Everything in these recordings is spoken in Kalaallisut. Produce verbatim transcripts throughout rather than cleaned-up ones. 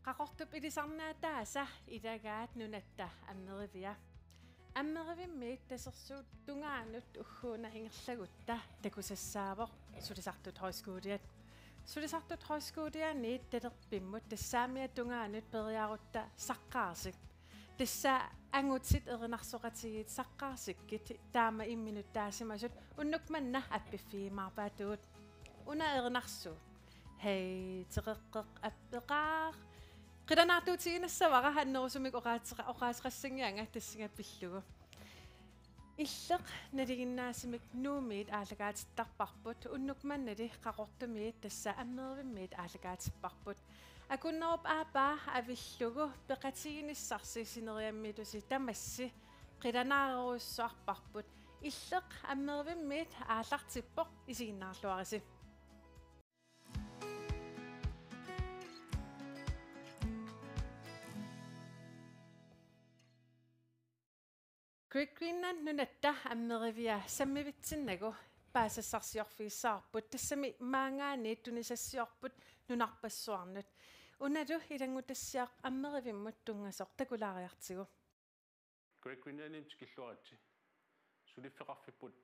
Qaqortup ilisarnaataasa ilagaat Nunatta Ammerivia. Ammerivimmiit tasersuup tungaanut ugguuna ingerlagutta takusassaavoq Sulisartut Højskoliat. Sulisartut Højskolianiit talerpimmut tassaamiata tungaanut periarutta Saqqaarsik. Tassa angutit erinarsoqatigiit Saqqaarsikkit taama imminut taasimasut unnuk manna appiffigiumaarpaatigut. Una erinarsuut. Hej, Teqeqqeq appeqaaq. Qilanaartuutiginassavara annerusumik oqaatera-, oqaaseqassannginnama tassunga pillugu. Illeq nalinginnaasumik Nuummiit aallakaatittarparput, unnuk mannali Qaqortumiit tassa Ammerivimmiit aallakaatipparput. Akunnerup aappaa avillugu peqatiginissarsi sineriammiitusi tamassi qilanaarerujussuarparput. Illeq Ammerivimmiit aallartippoq, isiginnaarluarisi. Great Greenland Nunatta Ammerivia sammivitsinnagu paasisassiorfigissavarput, tassami maanngaanniit tunisassiorput nunarpassuarnut. Unalu ilanngutassiaq Ammerivimmut tunngasoq takulaariartigu. Great Greenlandimut tikilluaritsi. Suliffeqarfipput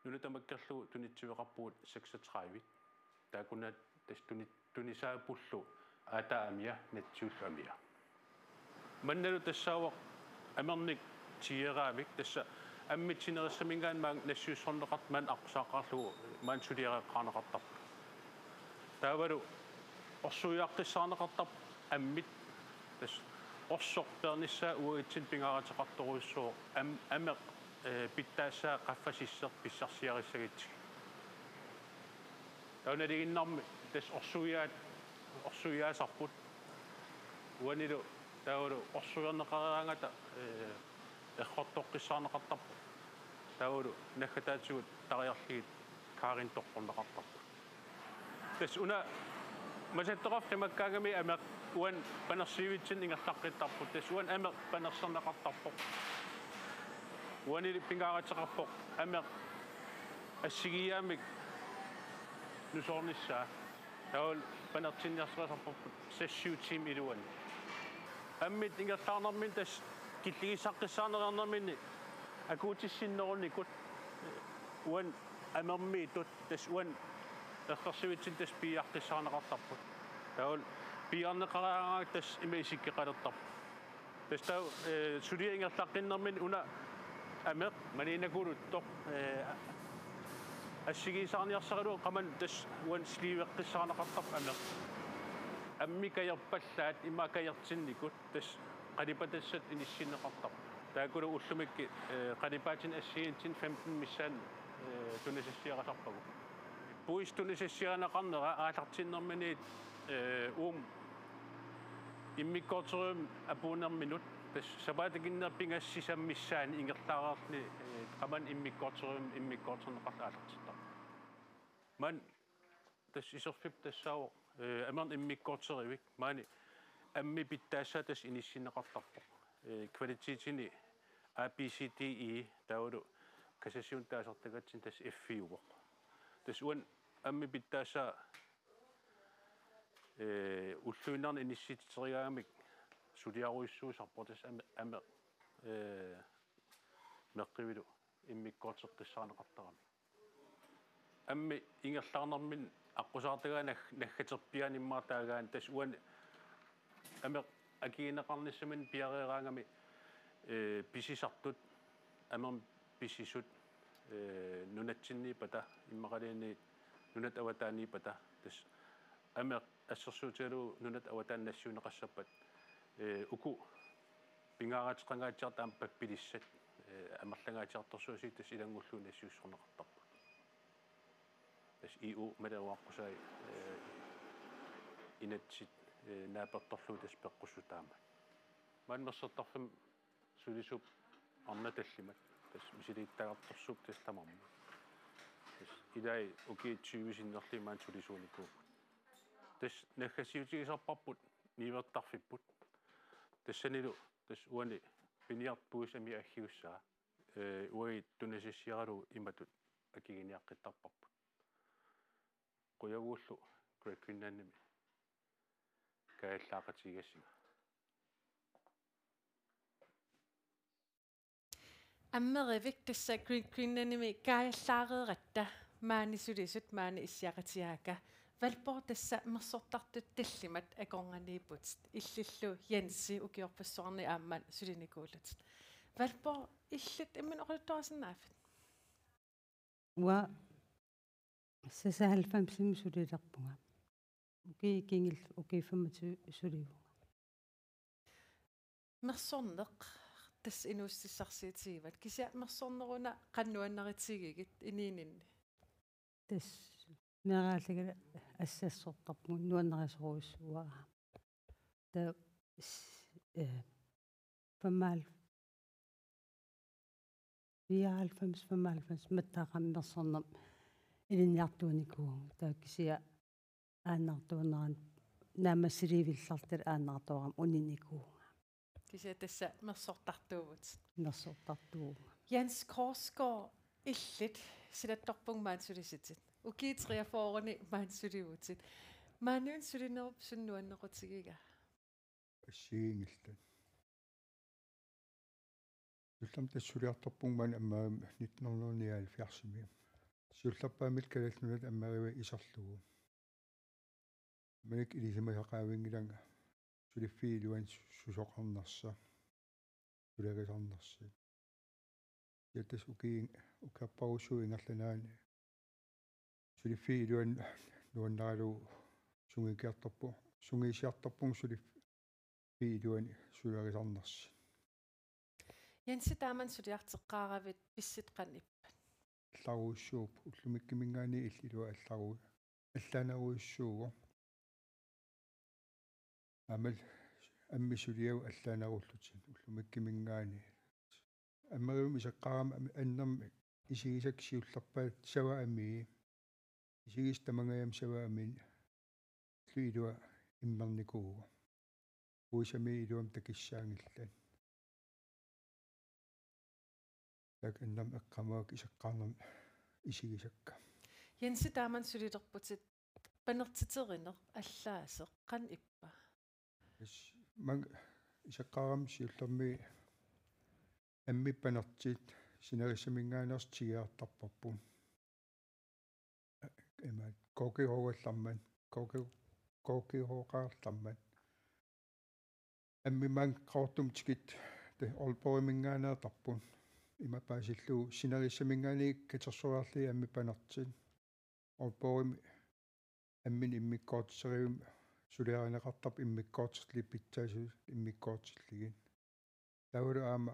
nuna tamakkerlugu tunitsiveqarpugut seksogtredive. Taakkunani tassa tuni-, tunisaapullu aataa amia, natsiullu amia. Mannalu tassaavoq amernik tieraavik, tassa ammit sinerissaminngaanniit maanga nassiussorneqartoq maani aqqusaaqaarlugu maani suliareqqaarneqartarpoq. Taavalu orsuiaaqqissaarneqartarpoq ammit, tassa orsoq peernissaa uagutsinnut pingaaruteqartorujussuuvoq am-, ameq, eh, pitsaassaa qaffasisseq pissarsiarissagutsigit. Taava nalinginnarmi tassa orsuiaat-, orsuiaasarput. Uanilu taavalu orsuiarneqareeraangata, eh, errortoqqissaarneqartarpoq. Taavalu naggataatigut tariarlugit kaarintoqqorneqartarput. Tassa una masattoqarfik qimakkaangami ameq uani panersiivitsinni ingerlaqqittarpoq. Tassa uani ameq panerserneqartarpoq. Uanili pingaaruteqarpoq ameq assigiiaammik nusoornissaa. Taavalu panertinniarsarisarparput seks syv timer iluanni. Ammit ingerlaarnerminni tassa killigissaqqissaarneq ajornerminni akuutissinnerunikut uani amermiitut tassa uani errersivitsinni tassa piiaqqissaarneqartarput. Taavalu piiarneqareeraangata tassa ima isikkoqalertarpoq. Tassa taava, eh, suliap ingerlaqqinnerminni una ameq maaniinnakuluttoq, eh, assigiisaarniarsaralugu qamani tassa uani sleeveqqissaarneqartarpoq ameq. Ammit kajerpallaat ima kajertinnikut tassa qalipatassat inissinneqartarput. Taakkulu ullumikkut, eh, qalipaatinik assigiinngitsunik femten missaani, eh, tunisassiarisarpagut. Puisit tunisassiarineqarnera aallartinnerminiit, eh, uuma immikkoortorivimmi apuunnerminut, tassa sapaatip akunnerata pingasut sisamat missaani ingerlaareerluni, eh, qamani immikkoortorivimmi immikkoortorneqarluni aallartittarpoq. Maani tassa iserfipput tassaavoq, eh, amernik immikkoortorivik, maani ammit pitsaassaa tassa inissinneqartarpoq. Eh, kvalitetinik A, B, C, D, E, taavalu kassassiunik taasartakkatsinnik tassa F-iuvoq. Tassa uani ammit pitsaassaa, eh, ulluinnarni inissitsiserigaangamik suliarujussuusarpoq, tassa ame-, ameq, eh, meqqivilu immikkoorteqqissaarneqartarami. Ammit ingerlaarnerminni aqqusaartagaat nag-, naggaterpiaani immaqa taagaani tassa uani ameq akigineqarnissaminnik piareeraangami, eh, pisisartut, amermik pisisut, eh, nunatsinniippata, immaqaluunniit nunatta avataaniippata, tassa ameq assersuutigalugu nunatta avataani nassiunneqassappat, eh, uku pingaaruteqangaatsiartut aamma pappilissat, eh, amerlangaatsiartorsuusiit tassa ilanngullugu nassiussorneqartarput. Tassa E U maliruaqqusai, eh, inatsit, eh, naapertorlugu tassa peqqussutaammat. Maani Mersortarfimmi sulisuupput arnat tallimat. Tassa misilittagartorsuupput tassa tamarmik. Tassa ilai ukiut tyve sinnerlugit maani sulisuunikuupput. Tassa naggasiutigisarparput niuertarfipput. Tassanilu tassa uani piniartut puisit amia aggiussaat, eh, uagut tunisassiaralugu imatut akiginiaqqittarparput. Qujavugullu Great Greenlandimi kaajallaaqatigigassigu. Ammerivik tassa Green Greenlandimi kaajallaareeratta maani sulisut maani issiaqatigaakka. Valborg, tassa mersortartut tallimat akornanniipputit, illillu Jensi ukiorpassuarni aamma sulinikuullutit. Valborg, illit imminut oqaluttuarisinnaavit? Uanga seksoghalvfemsimi sulilerpunga. Ukiut kingulliit, ukiut femogtyve sulivunga. Mersorneq tassa inuussutissarsiutigivat. Kisianni mersorneruna qanoq nuannaritigigit inuuninni? Tassa meeraallunga assassortarpunga, nuannarisorujussuuara. Taava s-, eh, femoghalv-, fireoghalvfems, femoghalvfems mattaaqaaq mersornermik ilinniartuunikuuvunga. Taava kisianni aanartuunerani naammassilivillartut aanartuarama uninikuuvunga. Kisianni tassa mersortartuuvutit. Mersortartuuvunga. Jens Korsgaard, illit silattorpunga maani sulisitit. Ukiut treogfyrreni maani sulivutit. Maaniuna sulinerup suna nuannequtigigaa? Assigiinngillat. Siullermik tassa suliartorpunga maani Ammerimi nitten hundrede nioghalvfjerdsimi. Siullerpaamik Kalaallit Nunaat Ammeriviat iserlugu. Maannakkut ilisimasaqavinngilara suliffiup iluani su-, susoqarnersoq, sulerisarnersoq. Ja tassa ukiin-, ukiorparujussuuvoq ingerlanerani suliffiup iluani nuannaralugu sungiukkiartorpu-, sungiusiartorpunga suliffiup iluani sulerisarnersoq. Jensi, taamani suliarteqqaaravit, pissutsit qanoq ippat? Allarujussuupput, ullumikkuminngaanniit illit ilua allaru-, allaanerujussuuvoq. Aammalu ammit suliavut allaanerullutik ullumikkuminngaanniit. Ammerivimmi iseqqaarama am-, annermik isigisakka siullerpaat sava amii. Isigisat tamangajammik sava amii. Illu ilua immernikuuvoq. Puisami iluamik takussaanngillat. Taakku annermik eqqaamavakka iseqqaarnermik isigisakka. Jensi, taamani sulilerputit, panertiterineq allaaseq qanoq ippa? Tassa maanna iseqqaarama siullermik ammip panertit sinerissaminngaanneersut tigoriartarparput. Ima K G H-gallarmat, K G, K G H-qarlarmat. Ammit maani Qaqortumi tikittat Aalborgiminngaanneertarput. Ima paasillugu sinerissaminngaanniit katersoriarlugit ammip panertit. Aalborgimi amminik immikkoortiterivimmi suliarineqartarput immikkoortillugit, pitsaasut immikkoortillugit. Taavalu aamma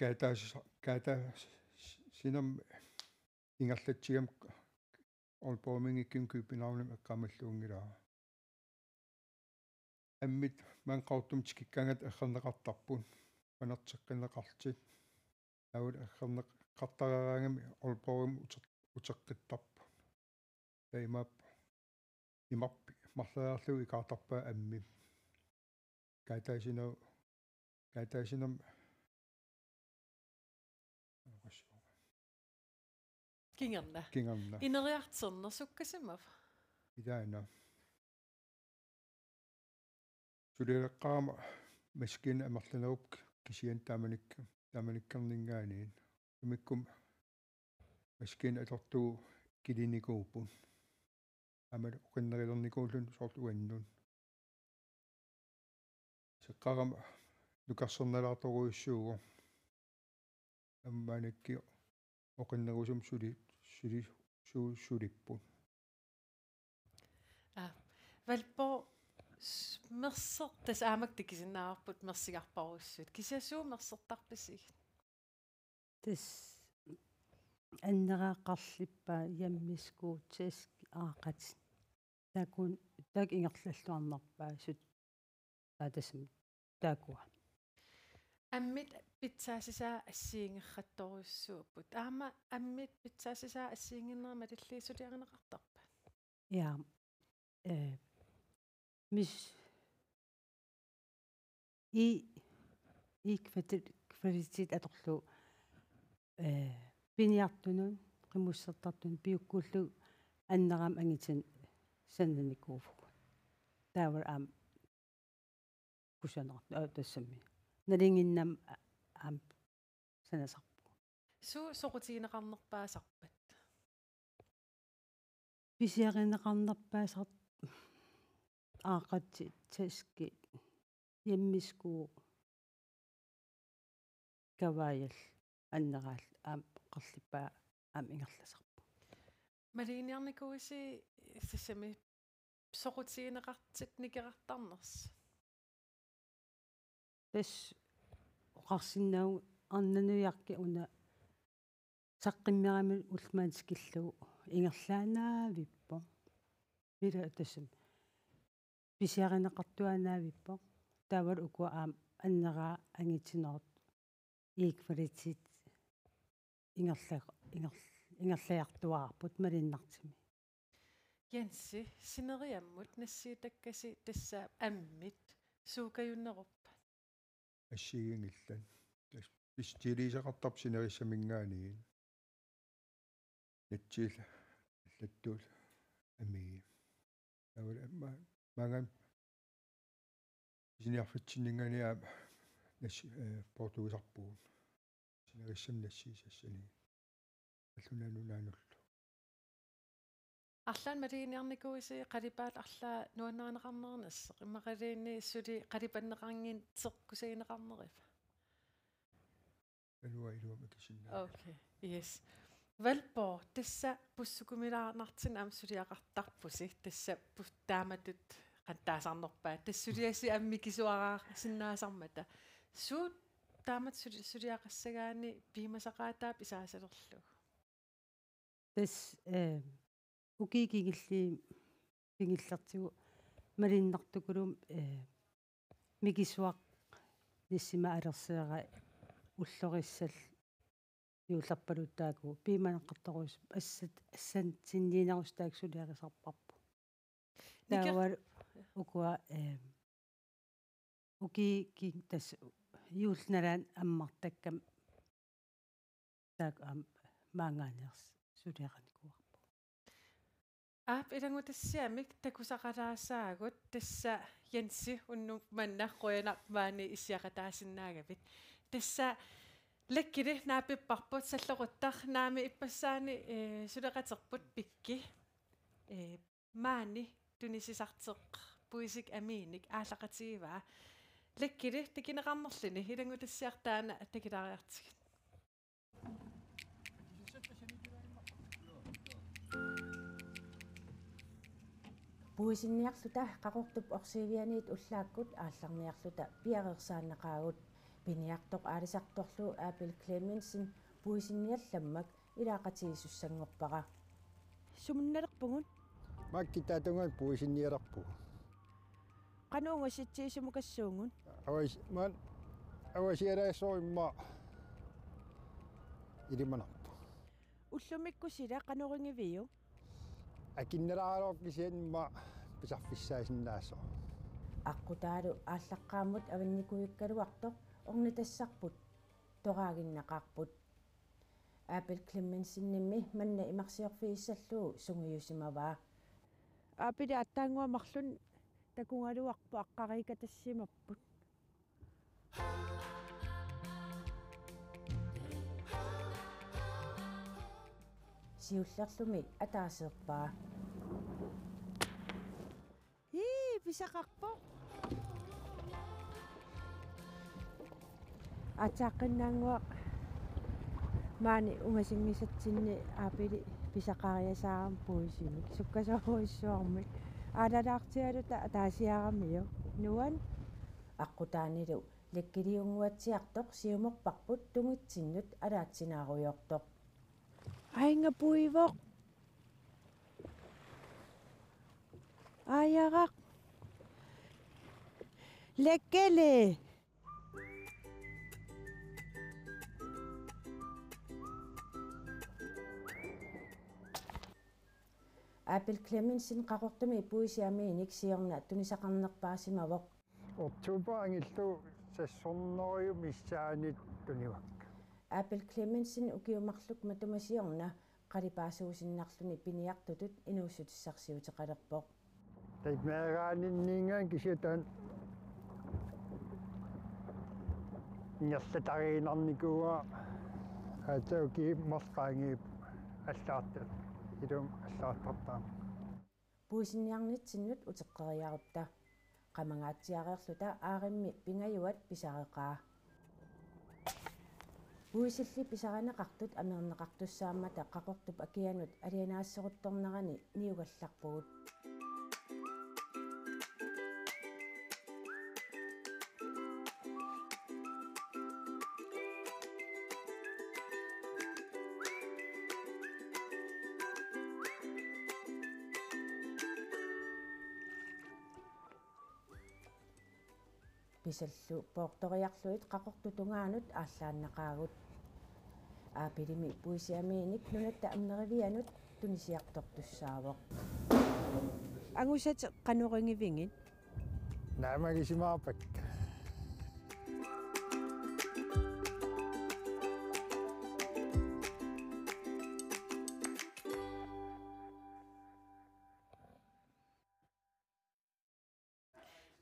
kaataas-, kaataasinermi ingerlatsigama Aalborgiminngaanniit Københavnimi eqqaamalluanngilara. Ammit maani Qaqortumi tikikkaangata errerneqartarput, panerteqqinneqartut. Taavalu errerneqartariaraangamik Aalborgimi uteq-, uteqqittarput. Taava imaappoq, imarpit marloriarlugu ikaartarpaat ammip. Kaataasiner-, kaataasinermi kingorna. Kingorna. Ineriartorneq sukkasimava? Ilaana. Sulileqqaarama maskiina amerlanerupput kisianni taamanik-, taamanikkerninngaanniit. Sumiikkummi maskiina atortugu kilinikuupput. Aammalu oqinnerulernikuulluni soorlu uannut. Iseqqaarama nukarsernalaartorujussuuvoq. Aamma maannakkut oqinnerusumik suli-, suli-, su-, sulipput. Aa, Valborg, s-, mersortaq aamma takusinnaavarput mersugarparujussuit. Kisianni suut mersortarpisigit? Tassa anneraa qarlippaat, jammeskuut, tæsk, aaqatit. Taakku, taakku ingerlalluarnerpaasut. Taava tassami taakkua. Ammit pitsaassusaa assigiinngitsorujussuupput. Aamma ammit pitsaassusaa assigiinnginnerat malillugu suliarineqartarpat? Ja. Eh, mis-, i, i kvalitet, kvalitet atorlugu, eh, piniartunut, qimussertartunut, piukkullugu annerama angitinik sananikuuvugut. Taava aamma kusanartoq, aa, tassami. Nalinginnam-, a-, aamma sanasarpugut. Suut soqutigineqarnerpaasarpat? Pisiarineqarnerpaasarput aaqqatsit, taskit, hjemmesko, kavaajat, anneraat aamma qerlippaa aamma ingerlasarput. Maluginiarnikuuisi tassami soqutigineqartut nikerartarnersut? Tassa oqarsinnaavugut arnanujarki una saqqummerami ullumanna tikillugu ingerlaannavippoq. Ila tassami pisiarineqartuaannavippoq. Taavalu ukua aamma anneraa angitinerup e-kvalitet ingerla-, inger-, ingerlajartuarput malunnartumik. Jensi, sineriammut nassiutakkasi tassa ammit suukajunneruppat? Assigiinngillat. Tassa bestilliiseqartarput sinerissaminngaanniit. Nassiullugu allattuullugu amii. Taavalu aamma maanga pisiniarfitsinninngaanniit aamma nas-, eh, poortuisarpugut. Sinerissami nassiussassani. Allunaanut naanullu. Arlaannik maluginiarnikuuisi qalipaat arlaat nuannarineqarnernissi? Immaqaluunniit suli qalipanneqanngitsoq kusagineqarneriva? Alua iluamik kisinnaa. Okay, yes. Valborg, tassa pussukumilaarnartinni aamma suliaqartarpusi, tassa pus-, taamatut qanoq taasarnerpaat, tassa suliasi aamma mikisuaraasinnaasarmata. Suut taamatut suli-, suliaqassagaanni piumasaqaataap isaasalerlugu? Tassa, eh, ukiut kingulliit kingullertigut malunnartukuluummat, eh, mikisuaq nissimaalerseera ullorissat juullerpaluttuakkut piumaneqartorujussuupput assat-, assannsinniinerusut taakku suliarisarparput. Niker- Taava ukua, eh, ukiut ki-, tassa juulli nalaani ammartakkami taakku aamma maanngaanniit suliarinikuuarput. Aap, ilanngutassiamik takusaqalaasaagut, tassa Jensi unnuk manna qujanaq maani issiaqataasinnaagavit. Tassa Lakkilu naapipparput, Salloquttaq naamik ippassaani, eh, suleqaterput pikki. Eh, maani tunisisartoq puisip amiinik aallaqatigivaa. Lakkilu takuneqarnerluni ilanngutassiaq taanna takulaariartigu. Puisinniarluta Qaqortup orsiivianiit ullaakkut aallarniarluta piareersaannaqaagut. Piniartoq aalisartorlu Abel Clemmensen puisinniallammak ilaaqatigiissussanngorpara. Sumunnalerpugut? Makkitaatungan puisinnialerpugut. Qanoq ungasitsigisumukassuugut? Avas-, maan avasialaassorimma ilimanarpoq. Ullumikkut sila qanoq ingiviuk? Akinnalaarlugit kisianni immaqa pisarfissaasinnaasoq. Aqqutaalu aallaqqaammut avannikuuikkaluartoq ornitassarput toraaginnaqaarput. Abel Clemmensenimmi manna imarsiorfigissallugu sungiusimavaa. Abeli aatsaannguaq marlunnik takugaluarpoq aqqariikatassimapput. Siullerlumi ataaseerpaa. Ii, pisaqarpoq. Aatsaaqqinnaannguaq maani ungasinngisatsinni Abeli pisaqariasaarami puisimik. Sukkasoorujussuarmik. Aalalaartigaluta ataasiaramiuk. Nuann'. Aqqutaanilu Lakkiliunnguatsiartoq siumorparput tungitsinnut alaatsinaarujoortoq. Ainga puivoq. Aajara. Lakkili. Abel Clemmensen Qaqortumi puisip amiinik siorna tunisaqarnerpaasimavoq. Oktober angillu seks hundrede missaanni tunivakka. Abel Clemmensen ukiut marluk matuma siorna qalipaasuusinnarluni piniartutut inuussutissarsiuteqalerpoq. Taava meeraaninniingaanniit kisianni taanna ingerlatariinnarnikuuara, aatsaat ukiut marluk qaangiupput allagartat, ilumut allagartartaramik. Puisinniarnitsinnut uteqqeriarutta. Qamangaatsiareerluta aarimmi pingajuat pisareqaa. Puisilli pisarineqartut amerneqartussaammata Qaqortup akianut alianaasseruttornerani niugallarpugut. Pisallu poortoriarlugit Qaqortup tungaanut aallaannaqaagut. Aapilimi puisi amiinik nunatta ammerivianut tunisiartortussaavoq. Angusat, qanoq igivigit? Naamagisimaarpakka.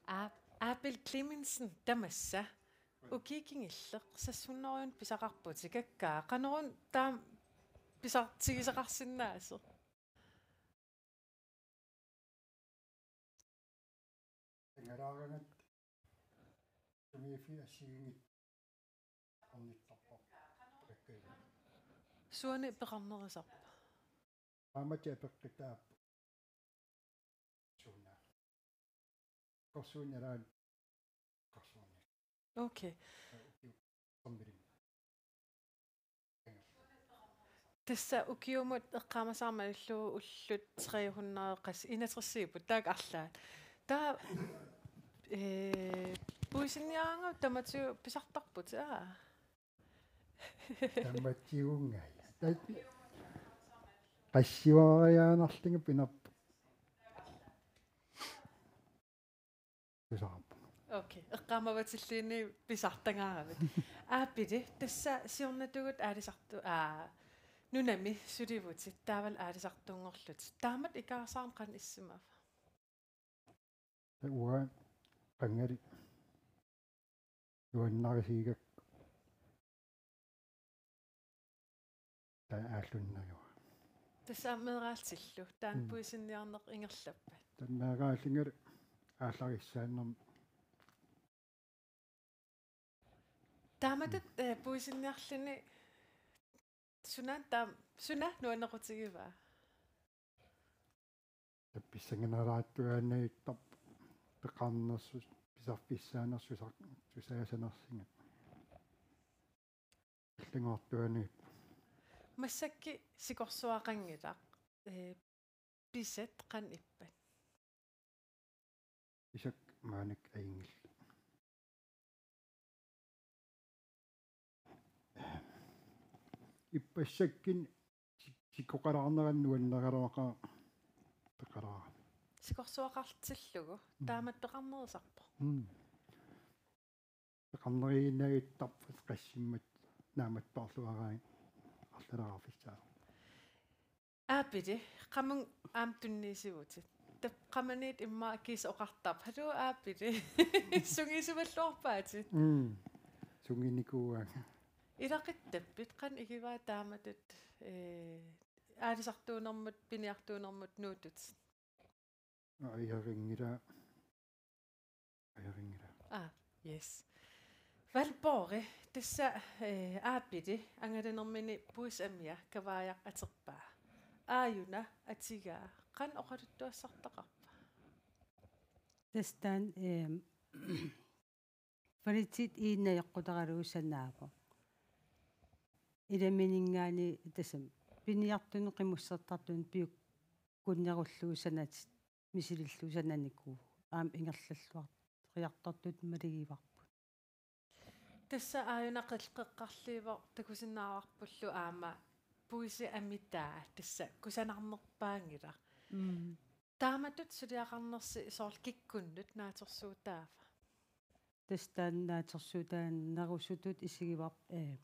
Aa-, Aapil Clemmensen, tamassa. Ukiut kingulliit seks hundrede pisaqarputit, kakkaak. Qanoruna taama pisartigisaqarsinnaasoq? Angalaarangat sumiiffiit assigiinngitsut ornittarpar. Takkavik. Suani peqarnerusarpa? Qaammatit apeqqutaat suuna. Korsuuneraat korsuuni. Okay. Ukiut sambilim. Tassa ukiumut eqqaamasaarmat illu ullut tre hundrede qas-, enogtresiupput taakku arlaat. Taava, eh, puisinniaraangat tamatigut pisartarputit, aa? Tamatigut ngai. Tat-, qassiuariaannarlunga pinerpoq. Pisarpoq. Okay, eqqaamavatilluni pisartagaaravit. Aapili, tassa siornatigut aalisartu-, aa, nunami sulivutit, taavalu aalisartunngorlutit. Taamatut ikaarsaarneq qanoq issimava? Uanga qangali nuannarisigigakku taava aallunnaruara. Tassa aamma meeraallutillu, taanna Mm. puisinniarneq ingerlappat? Taava meeraallungalu aallarissaannermik. Taamatut, eh, puisinniarluni suna taam-, suna nuannequtigivaa? Taava pissanganalaartuaannavittarpoq peqarnersus-, pisarfissaanersusaq tusaasanersunga. Allanngortuaannavippoq. Massakkut sikorsuaqanngilaq, eh, pisat qanoq ippat? Pisat maannakkut ajunngillat. Ippassakkunni si-, sikkoqalaarnerani nuanneraluaqaaq peqalaarama. Sikorsuaqartillugu, Mm. taamatut peqarnerusarpoq. Mm. Peqarneriinnavittarput qassimmat naammattoorluaraanni arlaleriarfissaavoq. Aapili, qamunga aamma tunniussivutit. Taava qamaniit immaqa kiisa oqartarput: "Haluu Aapili." Sungiusimalluarpaatit. Mm. Sungiunikuuaanga. Ilaquttappit, qanoq igivaa taamatut, eh, aalisartuunermut, piniartuunermut nuuttutit? Aa, ajorinngilara. Ajorinngilara. Aa, yes. Valborg, tassa, eh, Aapili angalanermini puisit amia Kavaajaq aterpaa. Aajuna atigaa, qanoq oqaluttuassartaqarpa? Tassa taanna, ehm, Kvalitet iinnajoqqutaralugu sanaavoq. Ilamininngaanniit tassami piniartunut qimussertartunut piukkunnerullugu sanatit misilillugu sananikuupput. Aamma ingerlalluartariartortutut maligivarput. Tassa aajuna qeqqarliivoq takusinnaavarpullu aamma puisit amitaa tassa kusanarnerpaanngilaq. Mm. Taamatut suliaqarnersi soorlu kikkunnut naatsorsuutaava? Tassa taanna naatsorsuutaanerusutut isigivarput, eh,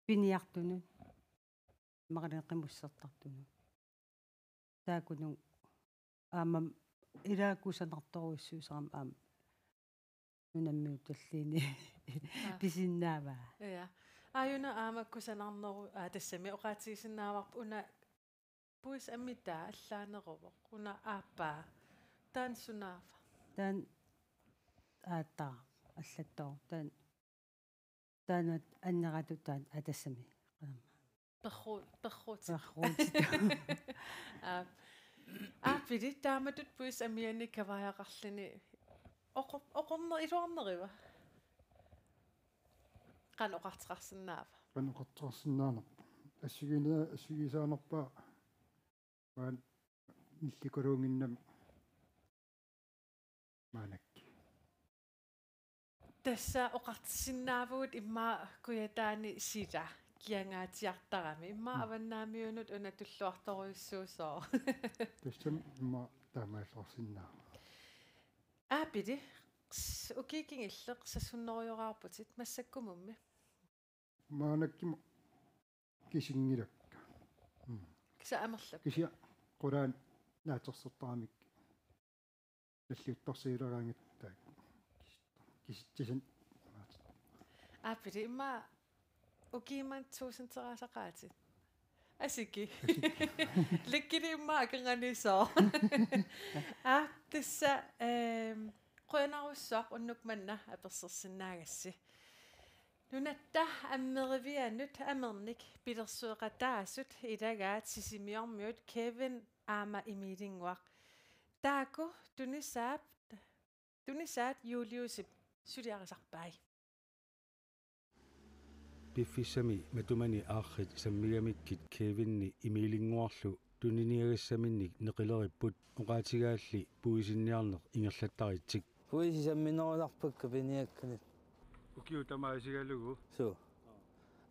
piniartunut, imaluunniit qimussertartunut. Taakkununnga aamma ilaa kusanartorujussuusarami aamma nunammiutulliini pisinnaavaa. Ja. Aajuna aamma kusanarneru-, aa, tassami oqaatigisinnaavarput una puisit ammitaa allaaneruvoq. Una aappaa. Taanna sunaava? Taanna aattaa allattoq. Taanna, taanna anneratut taanna atassami. Qanormaa. Perru-, perruutit. Perruutit. Aa, aa, Pili, taamatut puisit ammianik kavaajaqarluni oqor-, oqorner-, iluarneriva? Qanoq oqartoqarsinnaava? Qanoq oqartoqarsinnaanerpa? Assigiinna-, assigiisaanerpa? Maan nillikaluunnginnami maannakkut. Tassa oqarsinnaavugut immaqa Kujataani sila kiangaatsiartarami. Immaqa Mm. avannaamiunut una tulluartorujussuusooq. Tassami immaqa taamaalluarsinnaavoq. Aa, Pili, s-, ukiut kingulliit seks hundredejoraarputit massakkumummi. Maannakkut kisinngilakka. Mm. Kisianni amerlappat. Kisianni qulaani naatsorsortaramik nalliuttorsiuleraangatta kisitsisin. Aa, Pili, immaqa ukiumut tuusinteraassaqaatit. Asiki. Likkili immaqa akornanniisoq. Aa, tassa, ehm, qujanarsuaq unnuk manna apersorsinnaagassi. Nunatta Ammerivianut Amernik pilersueqataasut ilagaat Sisimiormiut Kevin aamma Emilinnguaq. Taakku tunisaat, tunisaat Juliusip suliarisarpai. Piffissami matumani aarrit sammigamikkit Kevinni Emilinnguarlu tuniniagassaminnik neqileripput oqaatigaalli puisinniarneq ingerlattaritsik. Puisit samminerusarpakka piniakkanik. Ukiut tamaat isigalugu. Suu.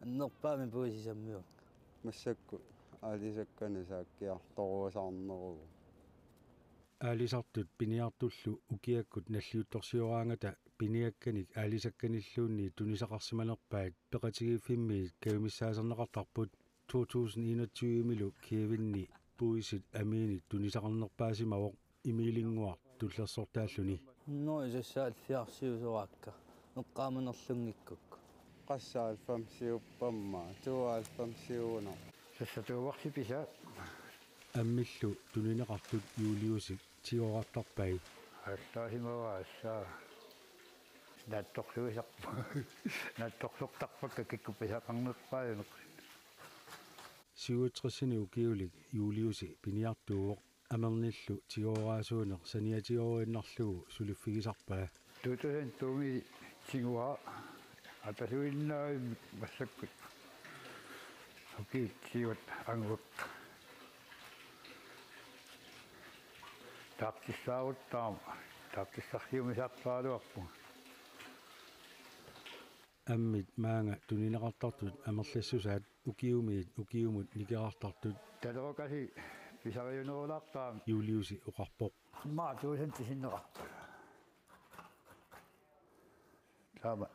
Annerpaamik puisit sammivakka. Massakkut aalisakkanik saakkiartorusaarneruvoq. Aalisartut piniartullu ukiakkut nalliuttorsioraangata piniakkanik aalisakkanilluunniit tunisaqarsimanerpaat peqatigiiffimmiit kajumissaasarneqartarput. To tusind enogtyve-milu Kevinni puisit amiinik tunisaqarnerpaasimavoq Emilinnguaq tullersortaalluni. Nå, isassaaffiarsiusoraakka. Eqqaamanerlunngikkukku. Qasaalfam siuppamma, tuaalfam siuuna. Sassatuuvarsi pisa. Ammillu tunineqartut Juliusip tigoorartarpai. Allaasimavaa assaa. Naatsorsuisarpa. Naatsorsortarpakka kikkut pisaqarnerpaajuneq. Syvogtresini ukiulik Juliusi piniartuuvoq Amernillu tigooraasuuneq saniatigooruinnarlugu suliffigisarpaa. To tusind to-mi tiguara atasuinnaavimmi massakkut. Ukiut siuat anguakka. Taartissaaruttaarama, taartissarsiumisartaraluarpunga. Ammit maanga tunineqartartut amerlassusaat ukiumiit ukiumut nikerartartut. Talerukasi pisariunerulaartarami. Juliusi oqarpoq. Immaqa tuusanti sinneqarpoq. Taama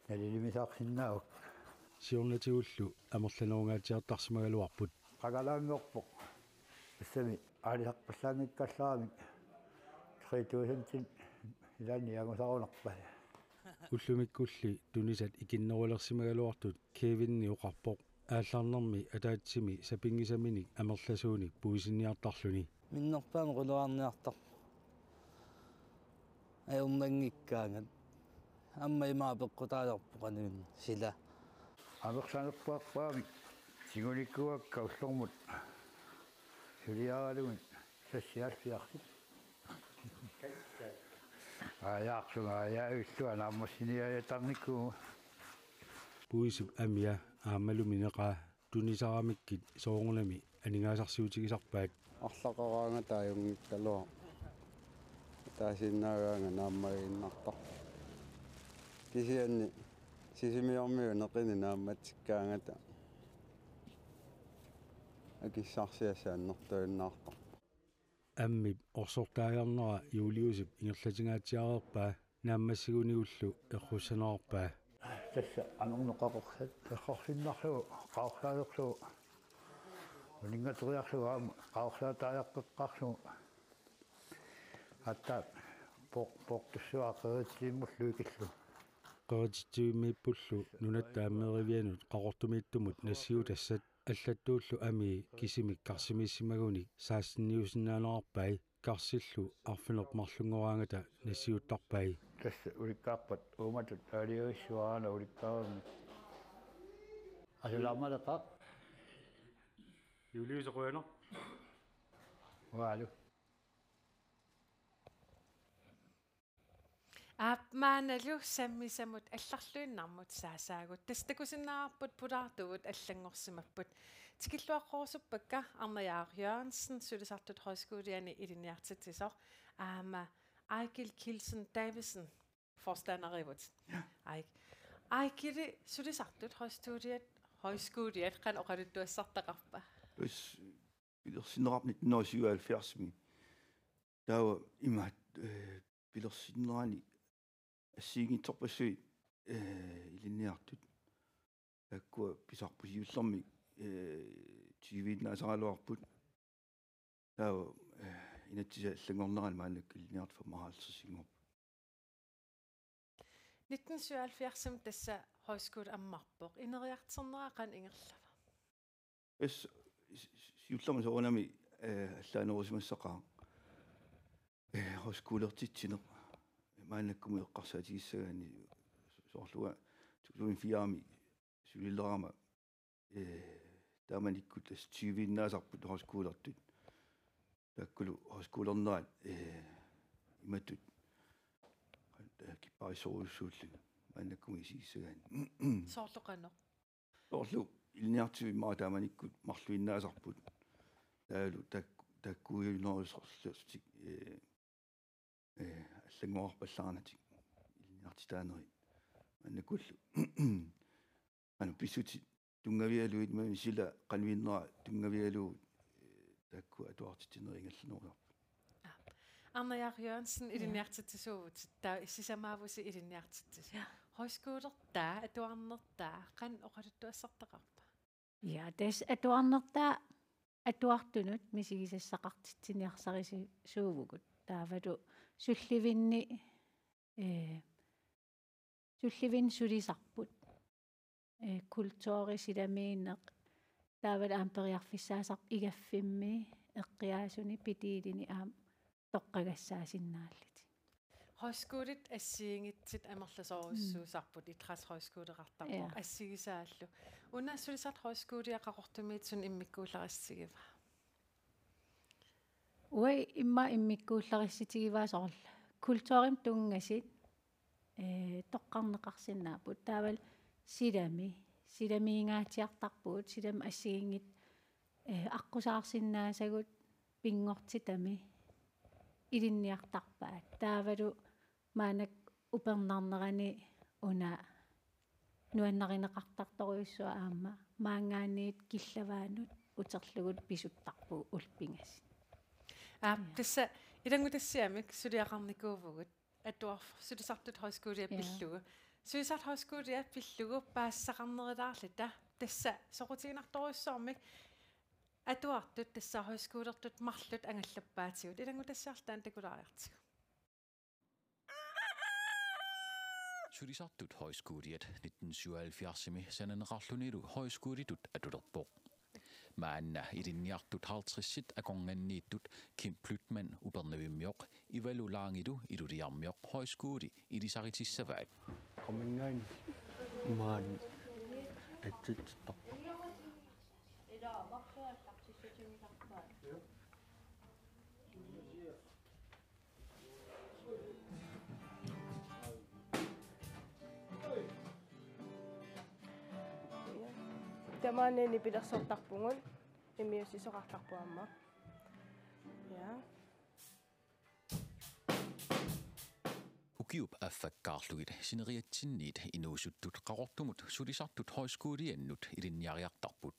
nalilimisarsinnaavakka. Siornatigullu amerlanerungaatsiartarsimagaluarput. Qakalaanngorpoq. Tassami aalisarpallaanngikkallarami tre tusind ilaanni angusarunarpaa. Ullumikkulli tunisat ikinnerulersimagaluartut Kevinni oqarpoq aallarnermi ataatsimi sapinngisaminik amerlasuunik puisinniartarluni. Minnerpaamik qulaarniartarpoq. Ajornanngikkaangat. Aamma ima apeqqutaalerpoq qanoq sila. Amerlanerpaarpaamik tigunikuuakka ullormut. Suliaralugit sassiaaffiarsit. Aajaarsunga aajaavillugu naammassiniaajatarnikuuvoq. Puisip amia aammalu mineqaa tunisaramikkit soorunami aningaasarsiutigisarpaat. Arlaqaraangata ajunngikkaluaq. Ataasiinnaagaanga naammagiinnartarpoq. Kisianni Sisimiormiut neqineq naammatsikkaangata akissarsiassat annertuinnartarpoq. Ammip orsortaajarnera Juliusip ingerlatingaatsiareerpaa naammassigunigullu errussanerarpaa. Tassa anorneqaqorsat errorsinnarlugu qaorsaalerlugu uninngateriarlugu aamma qaorsaataajaqqeqqaarlugu Atta poq-, poqtussuaq qerititsivimmullu ikillu. Qerititsivimmiippullu Nunatta Aammeerivianut Qaqortumiittumut nassiutassat allattuullu amii kisimik karsimiissimagunik saassinniusinnaanerarpai karsillu arfineq-marlunngoraangata nassiuttarpai. Tassa ulikkaarpat uumatut aalajangissuara aana ulikkaarami. Asulaarmaleqaaq. Julius qujanaq. Uaalu. Aap, maannalu sammisamut allarluinnarmut saasaagut. Tassa takusinnaavarput pulaartugut allanngorsimapput. Tikilluaqqusuppakka Arnajaaq Jørgensen, Sulisartut Højskoliani ilinniartitsisoq, aamma Eigil Kielsen Davidsen, forstanderivut. Ja. Aik. Eigili, Sulisartut Højskoliat, Højskoliat qanoq oqaluttuassartaqarpa? Tassa pilersinneqarpoq nitten hundrede og syvoghalvfjerds-imi. Taava imaat, eh, pilersinnerani assigiinngitsorpassuit, eh, ilinniartut. Taakkua pisarput siullermik, eh, tyve-innaasaraluarput. Taava, eh, inatsisit allanngornerani maannakkut ilinniartut femoghalvtreds-inngorput. Nitten syvoghalvfjerds-imi tassa højskole ammarpoq. Ineriartornera qanoq ingerlava? Tassa si-, si-, siullermik soorunami, eh, allaanerusimassaqaaq. Eh, højskolertitsineq. Maannakkumut eqqarsaatigissagaanni soorlu to tusind fire-mi sulilerama, eh, taamanikkut tassa tyve-innaasarput højskolertut. Taakkulu højskolernerat, eh, imatut, eh, kipparissorujussuulluni maannakkumut isigissagaanni. Soorlu qanoq? Soorlu ilinniartitsivimmi taamanikkut marluinnaasarput. Taavalu taak-, taakkuujunerusarlutik, eh, eh, allanngorarpallaarnatik ilinniartitaanerit. Maannakkullu. Qanoq pissutit tunngavigalugit, imaluunniit sila qanoq innera tunngavigalugu, eh, taakku atuartitsinerit ingerlanerusarput. Aap. Arnajaaq Jørgensen, ja, ilinniartitsisuuvutit, taava sisamaavusi ilinniartitsisoq. Ja. Højskolertaa, atuarnertaa, qanoq oqaluttuassartaqarpa? Ja, tassa atuarnertaa atuartunut misigisassaqartitsiniarsarisi-, suuvugut. Taavalu sullivinni, eh, sullivinni sulisarput. Eh, kulturi silamiineq. Taavalu aamma periarfissaasarput igaffimmi, eqqiaasuni, pitiilini aamma toqqagassaasinnaalluni. Højskolit assigiinngitsut amerlasoorujussuusarput, mm, idrætshøjskoleqartarpoq, ja, assigisaallu. Una Sulisartut Højskolia Qaqortumiit suna immikkuullarissutigiva? Uanga immaqa immikkuullarissutigivaat soorlu kulturimut tunngasut, eh, toqqarneqarsinnaapput. Taavalu silami, silamiingaatsiartarpugut, silami assigiinngitsut, eh, aqqusaarsinnaasagut pinngortitami ilinniartarpaat. Taavalu maannakkut upernarnerani una nuannarineqartartorujussuaq aamma maanngaanniit killavaanut uterlugu pisuttarpugut ullut pingasut. Aap, ja, tassa ilanngutassiamik suliaqarnikuuvugut, atuarf-, Sulisartut Højskolia, ja, pillugu. Sulisartut Højskolia pillugu paasisaqarnerulaarluta. Tassa soqutiginartorujussuarmik atuartut tassa højskolertut marluk angallappaatigut. Ilanngutassiarluta taanna takulaariartigu. Sulisartut Højskoliat nitten syvoghalvfjerds-imi sananeqarlunilu højskolitut atulerpoq. Maanna ilinniartut halvtredsit akornanniittut Kim Plütmann Upernavimmiooq Ivalu Langilu Ilulissarmioq højskoli ilisaritissavaat. Qamingain maan atsitsittarpa. Tamaani nipilersortarpugut, immiussisoqartarpoq aamma. Ja. Ukiup affakkaarlugit sineriatsinniit inuusuttut Qaqortumut Sulisartut Højskoliannut ilinniariartarput.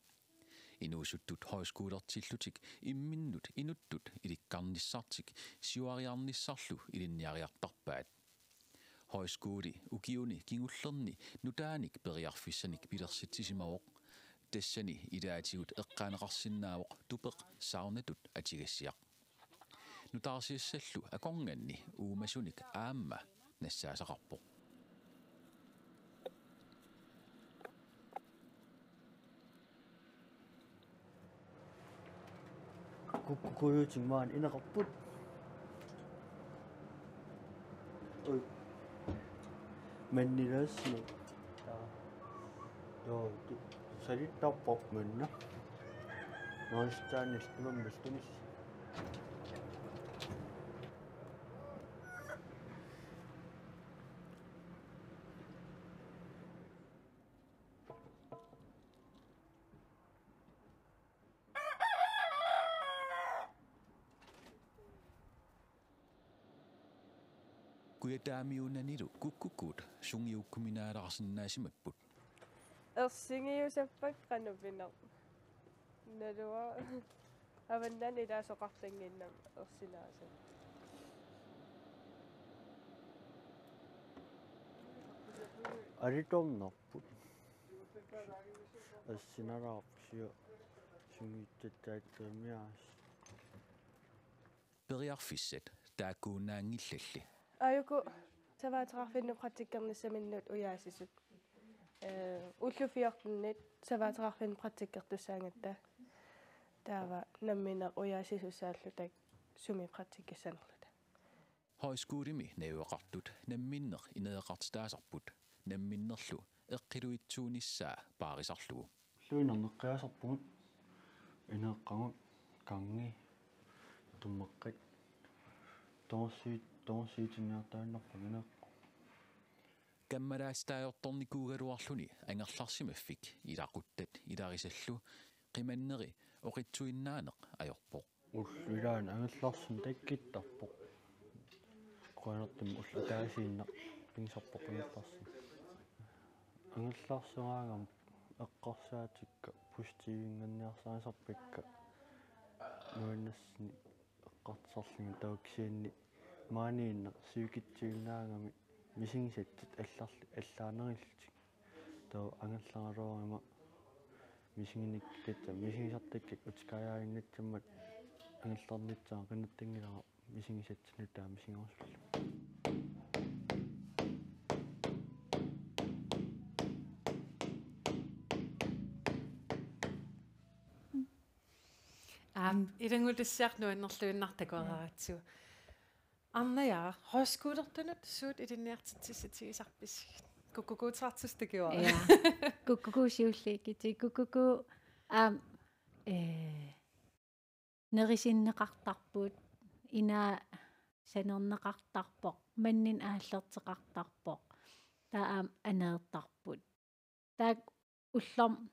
Inuusuttut højskolertillutik imminnut inuttut ilikkarnissartik siuariarnissarlu ilinniariartarpaat. Højskoli ukiuni kingullerni nutaanik periarfissanik pilersitsisimavoq. Tassani ilaatigut eqqaaneqarsinnaavoq tupeq saarnatut atugassiaq. Nutaarsiassallu akornanni uumasunik aamma nassaasaqarpoq. Kukkukujuutit maani ineqarput. Ui. Mannilaassinut. Taa. Joo, tu-, salittarpoq manna. Noistaanis imammallunis. Kujataamiuunanilu kukkukuut sungiukkuminaalaarsinnaasimapput. Ersingiusappakka qanoq pineq. Naluara. Avannaani ilaasoqartannginnami ersinaasagut. Alitornarput. Assinalaarput sio sungiutsatsaatsumiaas. Periarfissat taakkuinnaanngillalli. Aajuku savaateqarfinnut praktikkernissaminut ujaasisut. Ee, ullut fjortenit savaateqarfinnut praktikkertussaagatta. Taava nammineq ujaasisussaalluta sumi praktikkissanerluta. Højskolemi najugaqartut namminneq ineriartortitaasarput, namminnerlu eqqiluitsuunissaa paarisarlugu. Ulluinnarneq qiasarpugut ineeqqagut, gangi, tummeqqat, toorsiit, toorsiitinniartaannarput ineeqqu. Kammalaatsitaajortornikuugaluarluni angerlarsimaffik ilaquttat ilarisallu qimanneri oqitsuinnaaneq ajorpoq. Ullut ilaanni angerlarsineq takkuttarpoq. Qujanartumik ulloq ataasiinnaq pigisarpoq angerlarsineq. Angerlarsimagaangama eqqarsaatikka positivinnganniarsarisarpakka nuannarsumik eqqartorlugit, taava kisianni maaniinneq sivikitsuinnaagami misigisatit allarlu-, allaanerullutik. Taava angerlaraluaruma misiginik-, tassa misigisartakkakka utikaajaannassammat angerlarnissaa qinattanngilara misigisatit nutaat misigerusullugu. Aap, ilanngutassiaq nuannerluinnartoq takoreeratsigu. Arnajaaq, højskolertunut suut ilinniartitsissutigisarpisigit? Kukkukuuteqartussat takuara. Ja. Kukkukuut siulliit kitii. Kukkukuu, aam, ee, nerisinneqartarput, inaa sanerneqartarpoq, manninnut aallerteqartarpoq, taava aamma aneertarput. Taakku ullorm-,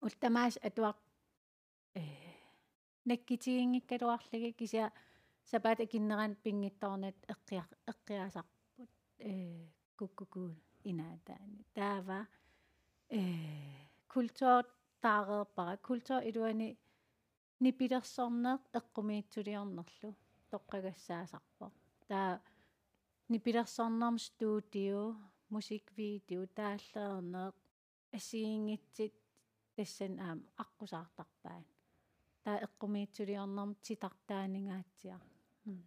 ullut tamaasa atuar-, ee, nakkutiginngikkaluarlugit, kisianni sapaatip akunnerani pinngitsoornata eqqiar-, eqqiaasarput, ee, kukkukuut inaataanni. Taava, ee, kultur taareerpara, kultur iluani nipilersorneq eqqumiitsuliornerlu toqqagassaasarpoq. Taava nipilersornermi studio, musikvideo, taalliorneq, assigiinngitsut tassani aamma aqqusaartarpaat. Taava eqqumiitsuliornermi titartaaningaatsiaq. Mm.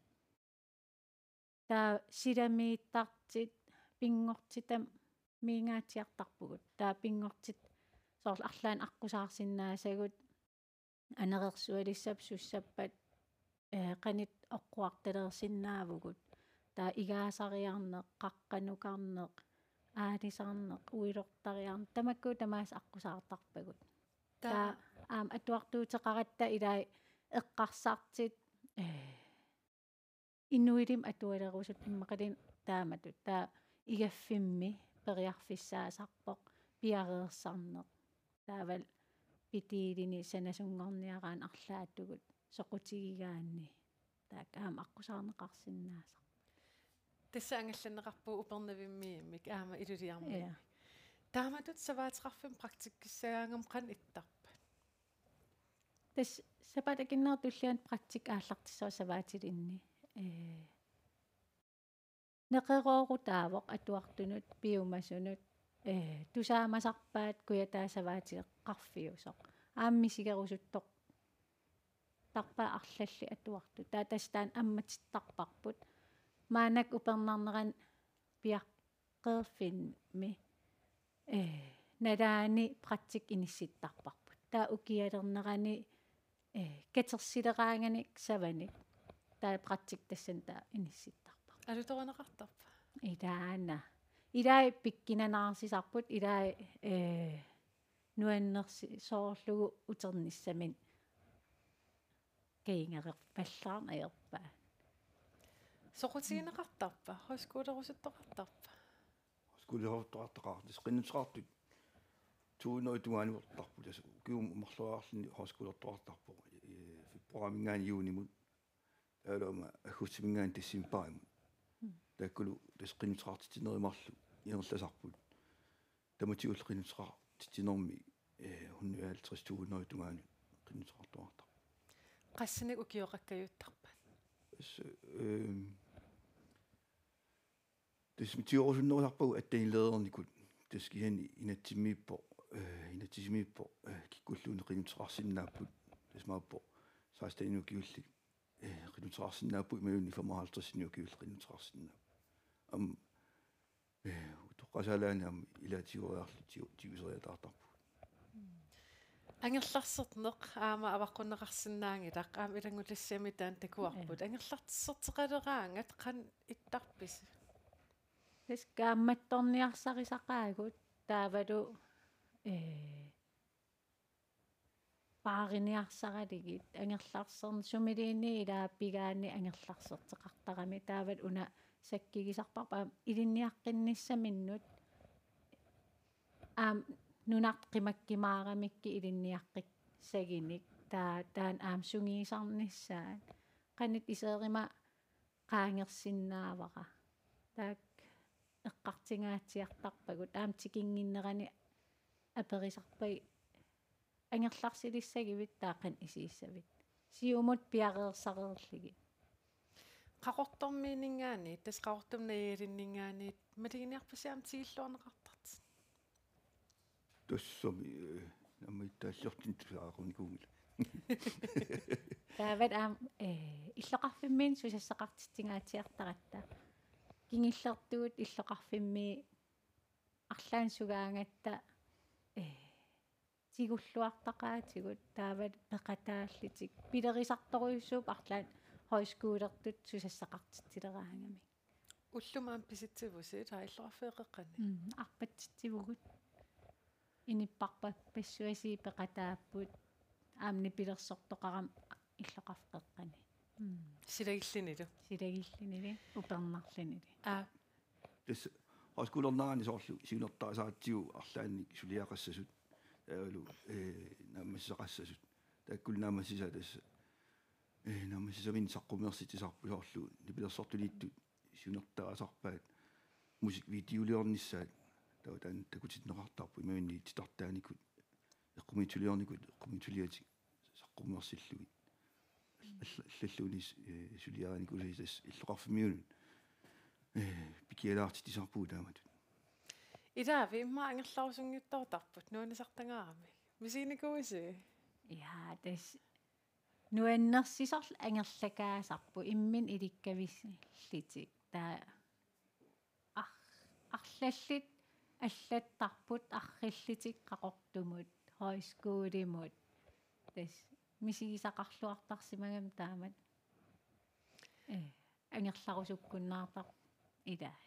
Taava silamiittartut, pinngortitamiingaatsiartarpugut. Taava pinngortitami soorlu arlaannik aqqusaarsinnaasagut, anerersualissapput, sussappat, ee, qanoq oqquartaleersinnaavugut. Taava igaasariarneq, qaqqanukarneq, aalisarneq, uilortariarneq, tamakku tamaasa aqqusaartarpagut. Taava. Taava aamma atuartuuteqaratta ilai eqqarsartut, ee, inuilimi atualerusut immaqaluunniit taamatut. Taava igaffimmi periarfissaasarpoq piareersarneq. Taavalu pitiilini sanasunngorniaraanni arlaatigut soqutigigaanni. Taakku aamma aqqusaarneqarsinnaasarput. Tassa angallanneqarpugut Upernavimmiimmik aamma Ilulissarmiimmik. Ja. Taamatut savaateqarfimmut praktikkissagaangama qanoq ittarpat? Tassa sapaatip akunnera tulliani praktikki aallartissavara savaatilinni. Ee, neqeroorutaavoq atuartunut, piumasunut, ee, tusaamasarpaat Kujataani savaatiliiqqarfiusoq. Aamma misigerusuttoq. Tarpaa arlallit atuartut. Taava tassa taanna ammatittarparput. Maannakkut upernarnerani piaqqeerfimmi, eh, nalaani praktik inissittarparput. Taava ukialernerani, eh, katersileraanganik savanik. Taava praktik tassani taava inissittarparput. Alutorineqartarpa? Ilaana. Ilai pikkunanaarsisarput, ilai, eh, nuannersi-, soorlugu uternissamik kajunngerpallaarneq ajorpaat. Soqutigineqartarpa? Højskolerusuttoqartarpa? Højskolerusuttoqartaqaaq. Tassa qinnuteqartut to hundrede tungaanut utertarput. Tassa ukiumut marloriarluni højskolertoqartarpoq. Ee, februariminngaanniit juunimut. Taavalu aamma aggustiminngaanniit decembarimut. Mm. Taakkulu tassa qinnuteqartitsinerit marluk ingerlasarput. Tamatigullu qinnuteqartitsinermi, eh, hundrede og halvtreds, to hundrede tungaanut qinnuteqartoqartarpoq. Qassinnik ukioqakkajuttarpat? Tassa, ehm, tassa tigoorusunnerusarpagut attenileernikut. Tassa kisianni inatsimmiippoq, eh, inatsisimiippoq, eh, kikkulluunniit qinnuteqarsinnaapput. Tassa imaappoq seksten ukiullit, eh, qinnuteqarsinnaapput, imaluunniit femoghalvtreds ukiullit qinnuteqarsinnaapput. Aamma, eh, utoqqasaalaanni aamma ilaatigooriarluta tiu-, tiguseriataartarpugut. Angerlarserneq aamma avaqqunneqarsinnaanngilaq, aamma ilanngutassiami taanna takuarput. Ja. Angerlarserteqaleraangat qanoq ittarpisi? Tassa kaammattorniarsarisaqaagut taavalu, eh, paariniarsaralugit angerlarserneq sumiluunniit ilaa pigaanni angerlarserteqartarami taavalu una sakkugisarparput aamma ilinniaqqinnissaminnut aamma nunarput qimakkimaaramikkit ilinniaqqissagunik taa-, taanna aamma sungiusarnissaat qanoq iseruma qaangersinnaavara. Taakku eqqartungaatsiartarpagut aamma tikinnginnerani aperisarpagut angerlarsilissagivit taava qanoq isussavit. Siumut piareersareerlugit. Qaqortormiuninngaanniit, tassa Qaqortumi najugalinninngaanniit, maluginiarpisi aamma tigulluarneqartartut? Tassami, eh, aamma ittaalliortut tusaaqarnikuunngillat. Taavalu aamma, eh, illoqarfimmiunut susassaqartitsingaatsiartaratta. Kingullertugut illoqarfimmi arlaannik sugaangatta, eh, tigulluartaqaatigut taavalu peqataallutik. Pilerisartorujussuupput arlaannik højskolertut susassaqartitsileraangamik. Ullumi aamma pisitsivusi, ilaa, illoqarfiit qeqqani? Mm, arpatsitsivugut. Inuppassuit peqataapput. Aamma nipilersortoqarami illoqarfik qeqqani. Mm. Silagillunilu? Silagillunilu, upernarlunilu. Aa. Tassa højskolernerani soorlu siunertarisaatigut arlaannik suliaqassasut. Taavalu, eh, naammassisaqassasut. Taakkulu naammassisaat tassa, eh, naammassisaminnik saqqummersitsisarput soorlu nipilersortuniittut siunertarisarpaat musikvideoliornissaat taava taanna takutinneqartarpoq imaluunniit titartaanikut eqqumiitsuliornikut eqqumiitsuliatik saqqummersillugit. All-, allalluunniit, eh, suliarinikuusasi tassa illoqarfimmiunut, eh, pikialaartitsisarpugut taamatut. Ilaavi immaqa angerlarusunngitsoortarput nuannisartagaarami. Misiginikuuisi? Ja, tassa nuannersisorlu angerlakaasarput imminut ilikkavillutik. Taava ar-, arlallit allattarput, arrallutik Qaqortumut, højskolimut. Tassa misigisaqarluartarsimagami taamatut. Eh, angerlarusukkunnaartarpoq ilaa.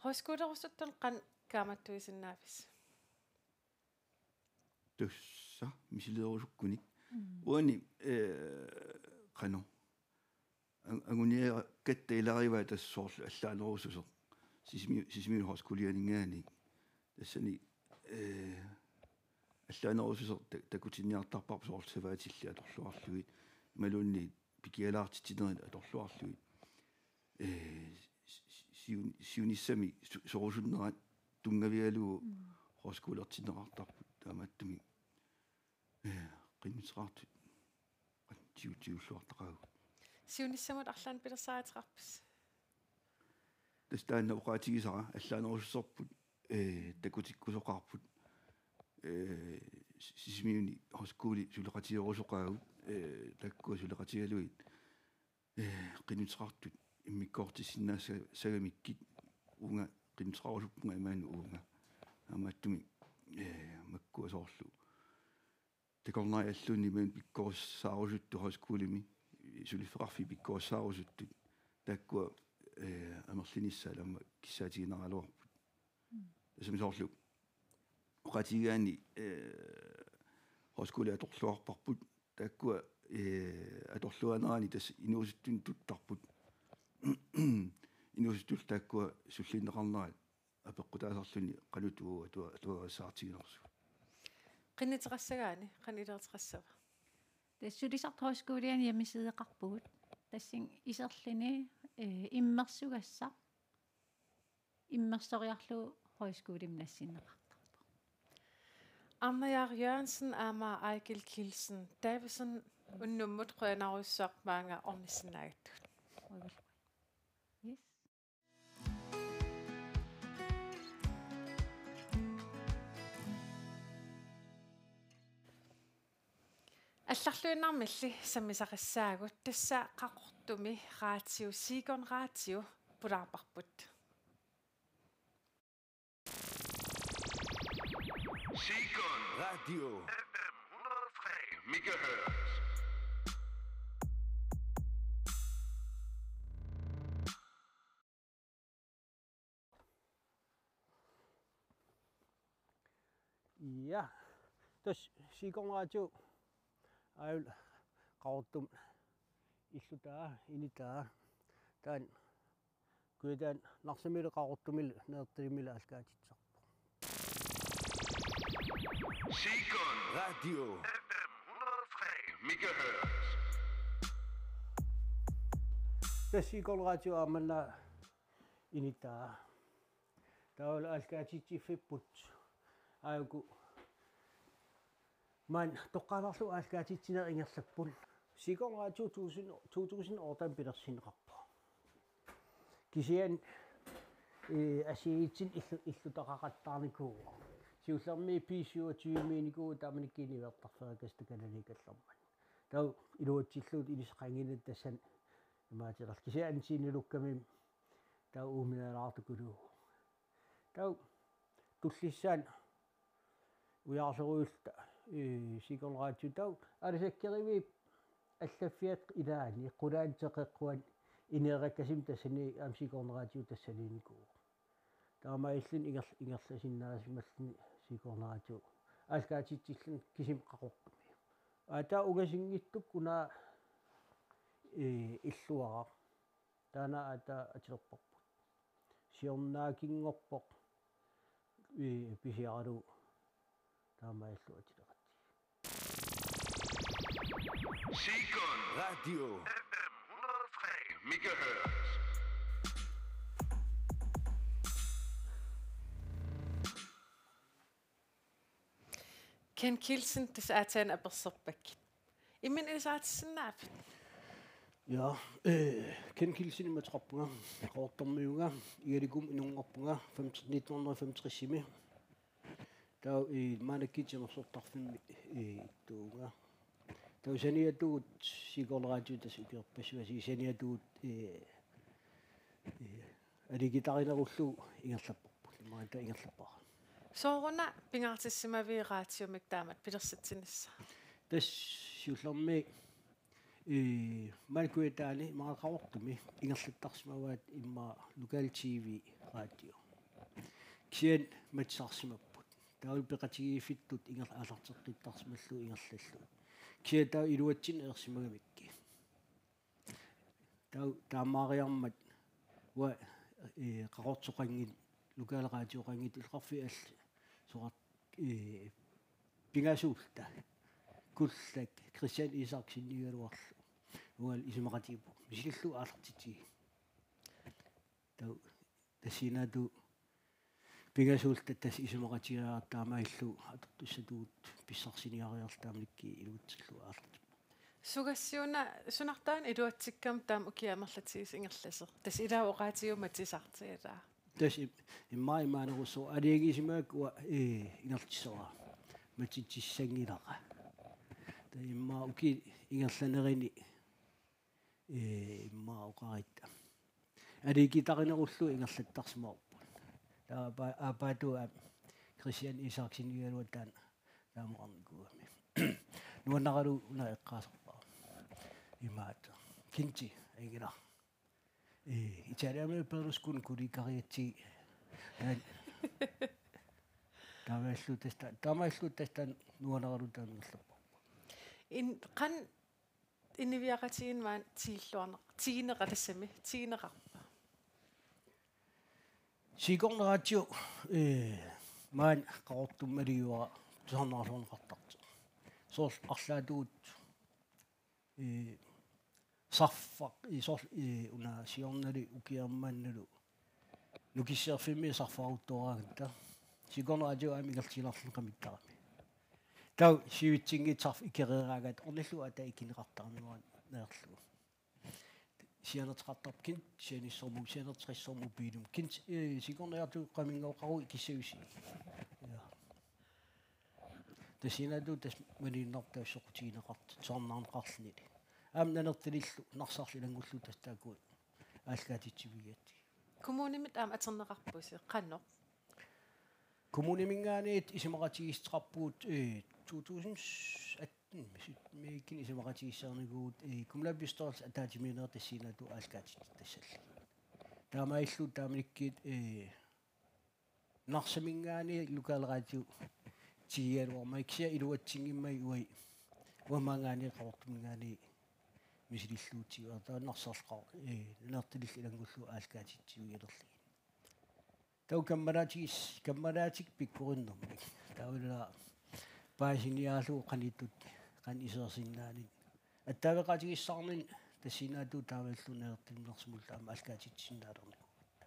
Højskolerusuttunik qanoq kaammattuisinnaavisi? Tassa misilerusukkunik. Mm. Uani, eh, qanoq. Ang-, anguniakkatta ilagivaat tassa soorlu allaanerussuseq. Sisimi-, Sisimiut Højskolianinngaanniit. Tassani, eh, allaanerussuseq ta-, takutinniartarparput soorlu savaatillit atorluarlugit. Imaluunniit pikialaartitsinerit atorluarlugit. Eh, si-, si-, siun-, siunissami su-, sorusunnerat tunngavigalugu, mm, højskolertinneqartarput taamaattumik. Eh, qinnuteqartut. Qan-, tiu-, tigulluartaqaagut. Siunissamut arlaannik pilersaaruteqarpisi? Tassa taanna oqaatigisara allaanerussuserput, eh, takutikkusoqarput, eh, Si-, Sisimiuni højskoli suleqatigerusoqaagut. Ee, takkua suleqatigalugit, ee, qinnuteqartut immikkoortissinnaassagamikkit uunga qinnuteqarusuppunga imaanut uunga. Taamaattumik, ee, makkua soorlu takornarialluunniit imaanut pikkorissaarusuttut højskolimi, suliffeqarfiit pikkorissaarusuttut, taakkua, ee, amerlinissaat aamma kissaatiginaraluarput. Tassami soorlu oqaatigigaanni, ee, højskoli atorluarparput, taakkua, ee, atorluarnerani tassa inuusuttut tuttarput. Inuusuttullu taakkua sullinneqarnerat apeqqutaasarluni qanoq tuu-, tuu-, atuarissaartiginersugut. Qinnuteqassagaanni, qanoq iluarteqassava? Tassa Sulisartut Højskoliani hjemmesideqarpugut. Tassani iserluni, ee, immersugassaq. Immersoriarlugu højskolimi nassinneqartarpoq. Arnajaaq Jørgensen aamma Eigil Kielsen Davidsen, unnummut qujanarsuaq maanga ornissinnaagatsigit. Yes. Allarluinnarmilli sammisaqassaagut, tassa Qaqortumi raadio, Sikon Raadio, pulaarparput. Sikon Radio F M hundrede og tre megahertz. Ja, tassa Sikon Radio. Aajuna Qaqortumi illutaa, initaa. Taanna Kujataani Narsamilu Qaqortumilu Nanortalimmilu aallakaatitsisarpoq. Sikon Radio F M hundrede og tre megahertz. Tassa Sikon Radio aamma initaa. Taavalu aallakaatitsiffipput aajuku maani toqqaannarlugu aallakaatitsineq ingerlapput. Sikon Radio to tusind, to tusind otte pilersinneqarpoq. Kisianni, ee, assigiinngitsunik illu-, illutaqaqattaarnikuuvoq. Siullermik B syvogtyve-miinnikuuvoq taamanikkut niuertarfeerikassatta kalaallit kallermannit. Taava iluatsillugu ilissi qaangiinnata tassani imaatilerlugu. Kisianni antiinilukkamimmi taava uuminaalaartukuluuvoq. Taava tullissaani ujaarleruilluta, ee, Sikon Radio taava aalisakkerivik allaffiata ilaanni qulaani teqeqquani ineerakkasimi tassani aamma Sikon Radio tassaniinnikuuvoq. Taamaalilluni inger-, ingerlasinnaasimallugu Sikon Radio aallakaatitsilluni kisimi Qaqortumi. Aa, taava ungasinngitsukkut una, ee, illuaraq. Taanna aatsaat atulerparput. Siornaakinngorpoq, ee, pisiaralugu taamaalillugu atuleqatigiit. Sikon Radio F M hundrede og tre megahertz. Ken Kielsen, tassa aatsaat apersorpakkit. Imminut ilisaritissinnaavat? Ja, øh, Ken Kielsen imaattoqarpunga, Qaqortormiuunga, Igalikumut inunngorpunga, fem-, nitten hundrede og femogtresimi. Taava, øh, maannakkut timersortarfimmi, øh, ittuuvunga. Taava saniatigut Sikon Radio tassa ukiorpassuarni saniatigut, øh, øh, alikitarinerullugu ingerlapparput. Imaattoq ingerlappara. Sooruna pingaartissimavit radiumik taamatut pilersitsinissaa? Tassa siullermik, øh, maani Kujataani imaluunniit Qaqortumi ingerlattarsimavaat immaqa lokal T V radio. Kisianni matusarsimapput. Taavalu peqatigiiffittut inger-, aallarteqqittarsimallugu ingerlallugu. Kisianni taava iluatsinneq ersimagamikkit. Taava taamaariarmat uanga, øh, Qaqortoqanngitsoq, lokal radioqanngitsoq illoqarfiit allat soqar-, øh, pingasuulluta. Kullak, Christian Isaksenip niugaluarlugu. Uangalu isumaqatigiippugut. Misilillugu aallartitsigit. Taava tassani aatsaat pingasuulluta tassa isumaqatigiiaat taamaalillugu atortussatut pissarsiniariarluta taamanikkut iluatsillugu aallartipparput. Sugassiuna, sunartaana iluatsikkama taama ukiut amerlatigisut ingerlasoq? Tassa ilaat oqaatigaa matusartigaa. Tassa im-, immaqa imaanerussaaq aalajangiisimagakku uanga, øh, ingerlatsissavara. Matutissanngilara. Taava immaqa ukiut ingerlanerini, ee, immaqa oqaritta. Aliikitarinerullugu ingerlattarsimavarput. Taava aapa-, aappaattut aamma Christian Isaksenip igalua taanna taamaqarnikuugami. Nuannaralugu una eqqaasarpara. Imaattoq. Kinti, Ingila. Ee, Italiami Berlusconi kuliikariatsi. Taamaallu tassa, taamaallu tassa nuannaralugu taama ingerlapparput. In-, qanoq inuiaqatigiinni maani tiilluarneq-, tigineqarpa tassami, tigineqarpa? Sikorneraatigut, ee, maani Qaqortup maliuara tusarnaarluarneqartartoq. Soorlu arlaatigut, ee, sarfaq, ee, soorlu, ee, una siornali ukiarmannalu Nukissiorfimmi sarfaruttoraangatta. Sikorneraatigut aamma ingerlatiinnarluni qamiktarami. Taava sivitsinngitsut sarfat ikereeraangatta ornillugu ataa ikineqartarami uanga neriorlugu. Sianerteqartarpoq Kinti, sianissormu, sianerteqqissormu piilum. Kinti, ee, sikorneriartigut qaminngoqqaru ikissavisi. Ja. Tassinaatut tassa malunnarpoq taava soqutigineqartut, tusarnaarneqarluni. Aamma Nanortalimillu Narsarlu ilanngullugu tassa taakku aallakaatitsivigigatsigu. Kommunimit aamma atorneqarpusi, qanoq? Kommuniminngaanniit isumaqatigiissuteqarpugut, ee, to tusind atten, miikkuni isumaqatigiissaarnikuuvugut, ee, kommunalbestyrelsip ataatsimiinnerit tassinaatut aallakaatitut tassallugit. Taamaalillutik taamanikkut, ee, Narsaminngaanniit lokalradio tigigaluarmata kisianni iluatsinngimmat uagut, uanga maanngaanniit Qaqortuminngaanniit misililluutigaara, taava Narsarlu, ee, Nanortalimillu ilanngullugu aallakaatitsivigilerlugit. Taava kammalaatigiis-, kammalaatikkut pikkorinnermik. Taava ila paasiniarlugu qanittut, qanoq isersinnaanerit. Attaveqatigiissaarnini tassinaatut taamaalilluni Nanortalimut Narsamullu aamma aallakaatitsisinnaanikuugatta.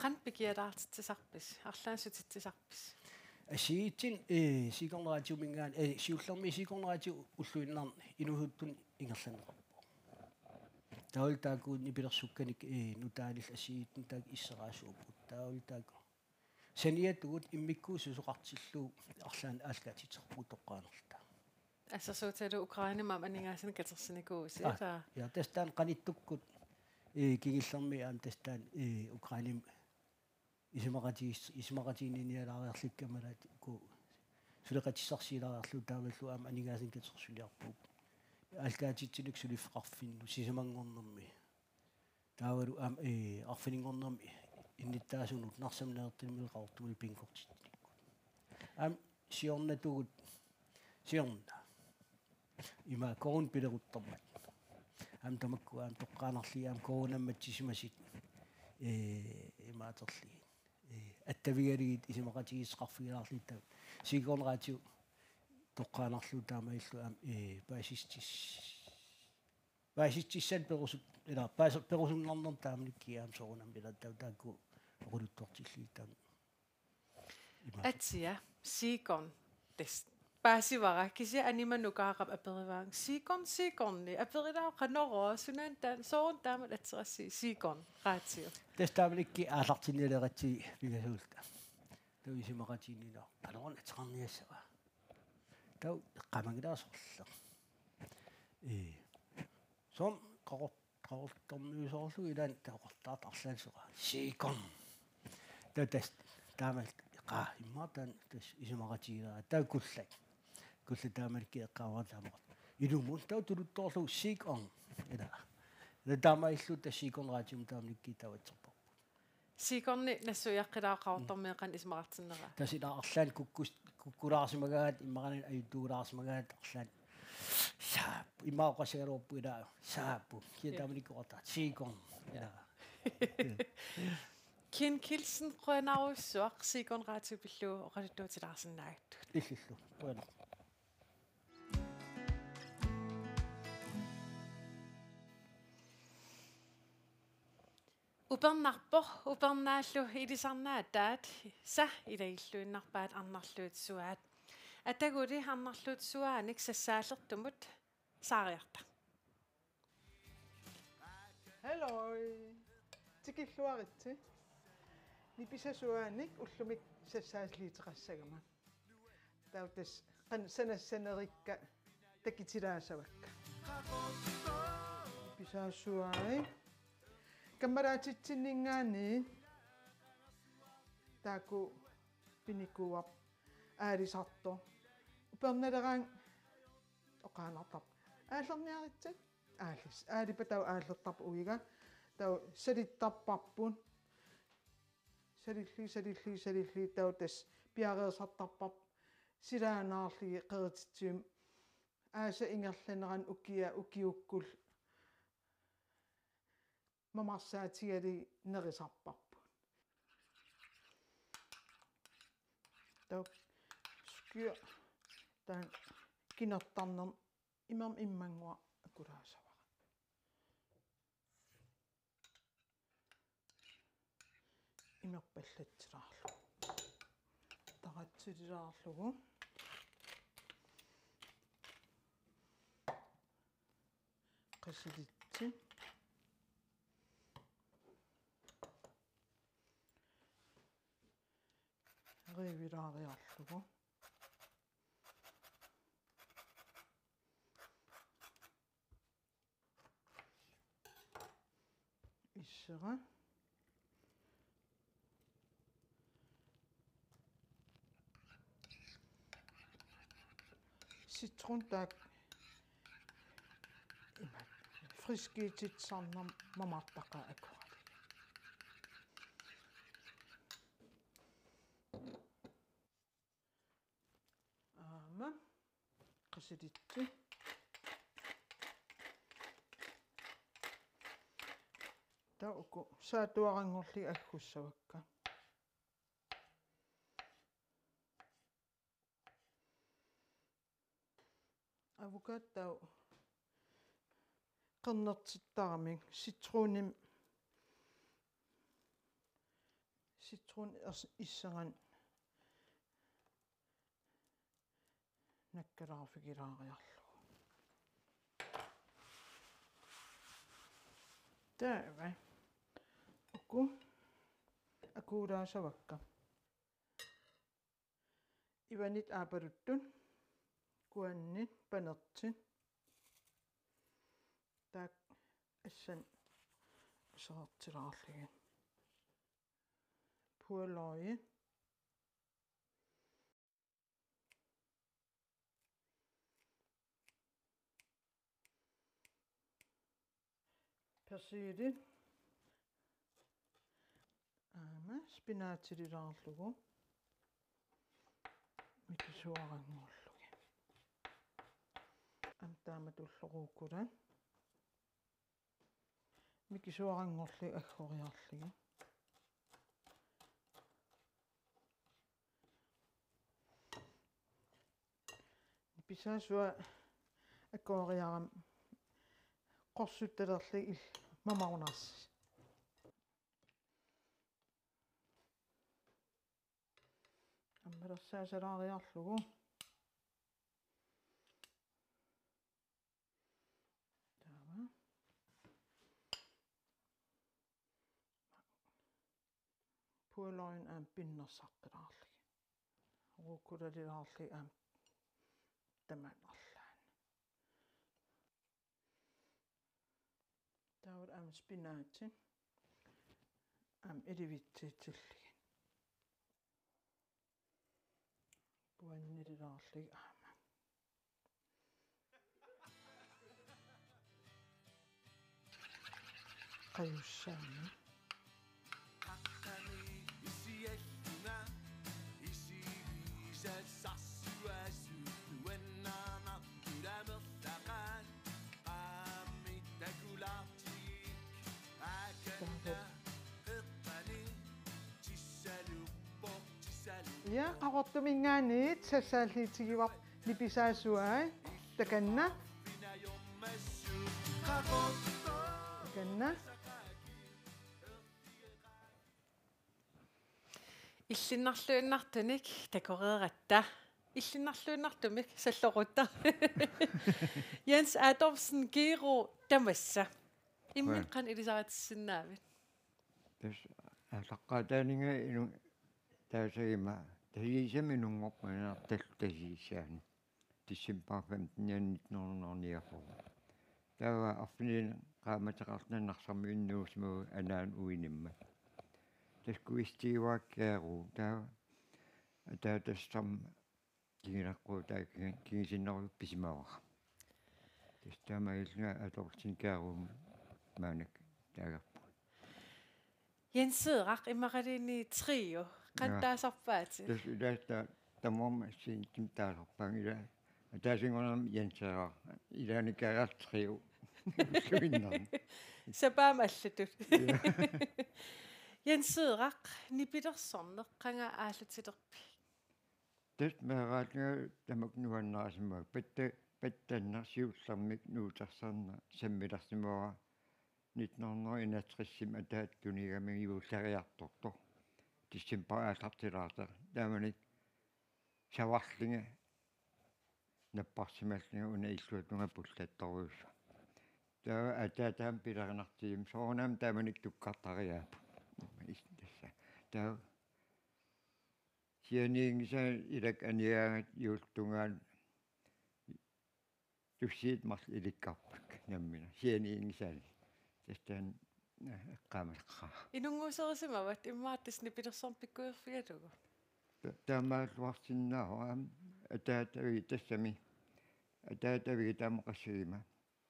Qanoq pikialaartitsisarpisi? Arlaannik sutitsisarpisi? Assigiinngitsunik, ee, sikorneraatiuminngaanniit, ee, siullermik sikorneraatiup ulluinnarni inuusuttunik ingerlanneqarpoq. Taavalu taakku nipilersukkanik, ee, nutaanillu assigiinngitsunik taakku isseraasuupput. Taavalu taakku saniatigut immikkut susoqartillugu arlaannik aallakaatitsisarpugut toqqaannarluta. Assersuutigalugu Ukrainemi aamma aningaasanik katersinikuuvusi, aa, ilaa? Ja, tassa taanna qanittukkut, ee, kingullermik aamma tassa taanna, ee, Ukrainemi isumaqatigiis-, isumaqatiginninnialaariarlugit kammalaatigut suleqatissarsilaariarlugu taavalu aamma aningaasanik katersuliarpugut. Aallakaatitsineq suliffeqarfinnut sisamanngornermi. Taavalu aamma, ee, arfininngornermi innuttaasunut Narsami, Nanortalimmi Qaqortumi pinngortitsinikkut. Aamma siornatigut, siorna. Ima coronat pileruttormat. Aamma tamakku aamma toqqaannarlugit aamma coronammatsisimasut, ee, imaaterlugit. Ee, attavigalugit isumaqatigiissuteqarfigilaarlugit taava. Sikorneraatigut toqqaannarlugu taamaalillugu aamma, ee, paasissutis-, paasissutissanik perusut-, ilaa, paas-, perusunnarnermut taamanikkut aamma soorunami ilaa taava taakku oqaluttuartillugit taama. Ima. Atia, Sikorn. Tassa paasivara, kisianni anima nukaarama aperivaanga: Sikorn, Sikorni, aperilaaruk qanorooq, sunaana taanna, sooruna taamatut atserassi, Sikorn, raatiu. Tassa taamanikkut aallartinnialeratsigit pingasuulluta. Taava isumaqatiginninneq: Qanoruna ateqarniassava? Taava eqqaamanngilara soorlu: Ee. Soormi Qaqor-, Qaqortormiusoorlugu ilaanni taava oqartartut arlaannik soqaa: Sikorn. Taava tassa taamaalilluta qaa immaqa taanna tassa isumaqatigilaarluta. Taava Kullak. Kullak taamanikkut eqqaamavara taama oqartoq: Ilumut. Taava tuluttoorlugu: Sikorn. Ilaa. Ilaa taamaalilluta tassa Sikorneraatiumut taamanikkut taava atserparput. Sikorni nassuiaqqilaaruk Qaqortormiut qanoq isumaqartinnerat. Tassa ilaa arlaannik kukkus-, kukkulaarsimagaangatta, immaqaluunniit ajuttuulaarsimagaangatta arlaannik: Saap. Immaqa oqassagaluarpugut ilaa: Saap. Kia, ja, taamanikkut oqartartut: Sikorn. Ja. Ilaa. Kim Kielsen, qujanarujussuaq Sikorneraatiut pillugu oqaluttuutilaarsinnaagattut. Illillu. Qujanaq. Upernarpoq, upernaallu ilisarnaataat sa ilagilluinnarpaat Arnarluut Suaat. Ataguli Arnarluut Suaanik sassaallertumut saariarta. Halløj. Tikilluaritsi. Nipisat Suaanik ullumi sassaasiliuteqassagama. Taava tassa qan-, sanassanerikka takutilaassavakka. Nipisaassuai. Kammalaatitsinninngaanniit taakku pinikuuarput aalisartoq. Upernaleraangat oqaannartarpoq. Aallerniaritsat? Aallis-, aalippat taava aallertarpoq uiga. Taava salittarparput. Salillugit, salillugit, salillugit taava tassa piareersartarparput. Silaannaarlugit qerititsivimmi. Aasap ingerlanerani ukiaq ukiukkullu mamarsaatigalugit nerisarparput. Taava skyr taanna kinertarnermut imermik immannguaq akulaassavara. Imerpallatsilaarlugu. Taratsililaarlugu. Qisilitsi. Riivilaariarlugu. Issera. Citron taakku. Ima. Friskiititsisarnermut mamartaqaat akornanni. Aamma qisilitsi. Taava uku saatuaranngorlugit aggussavakka. Avocado taava qernertittaramik citroni, citron ers-, isserani nakkalaarfigilaariarlugu. Taava uku akulaassavakka. Ivanit aapaluttut, kuanit, panertit. Taakku assanik isertilaarlugit. Purløg. Persili. Aamma spinaatililaarlugu. Mikisuaranngorlugit. Aamma taamatullu rucola. Mikisuaranngorlugit aggoriarlugit. Nipisaassuaq aggoriarami qorsuttalerlugit il-, mamarunarsi. Ammalersaasalaariarlugu. Taava. Purløgit aamma pinnersartalaarlugit. Rucola-lilaarlugit aamma tamaat arlaanni. Taava aamma spinati. Aamma ilivitsiitillugit. Puannililaarlugit aamma. Qajussaammi. Taava. Ja, Qaqortuminngaanniit sassaalliutigivarput Nipisaassuai. Takanna. Takanna. Illinnarluinnartunik takoreeratta. Illinnarluinnartumik sallorutta. Jens Adolfsen, Giro, tamassa. Imminut qanoq ilisaritissinnaavit? Tassa aallaqqaataaninnga inu-, taasaguma Tasiusami inunngorput, inunnartallu Tasiussaani. december femten nitten hundrede og niogfyrre. Taava arfinilinnik qaammateqartoq Narsarmiunut nuusimagu anaanut uinimmat. Tassa kuistigivara Kaaru, taava ataatassarma Kinguleqqu taava kingi-, kingusinnerusoq pisimavara. Tassa taamaalillunga atorlutik Kaarumut maannakkut taagarput. Jenseeraq imaluunniit Trio, qanoq taasarpaatit? Tassa ilaasa tamarmik assigiinngitsunik taasarpaannga, ila ataasinngornermi Jenseeraq, ilaanni Kaaraq Trio. Ulluinnarni. Sapaammi allatut. Ja. Jenseeraq, nipilersorneq qanga aallutilerpit? Tassa meeraallunga tamakku nuannarisimavara, patta-, pattanneq siullermik nuutersarneq sammilersimavara nitten hundrede og enogtresimi ataata tunigamiuk juulleriartortoq. December aallartilaartoq. Taamanikkut savarlunga napparsimallunga una illuatungaa pullattorujussuaq. Taava ataataamik pilerinartigimmat soorunami taamanikkut tukkartariaapput. Is-, tassa. Taava sianiinngisaanni ilakka anigaangat juullip tungaanut tussiit marluk ilikkarput nammineq. Sianiinngisaanni. Tassa taanna, eh, eqqaamasaqaaq. Inunnguuserisimavat immaqa tassa nipilersorneq pikkuerfigalugu? Ta-, taamaalluarsinnaavoq aamma ataatavigit tassami. Ataatavigit taama qassagima.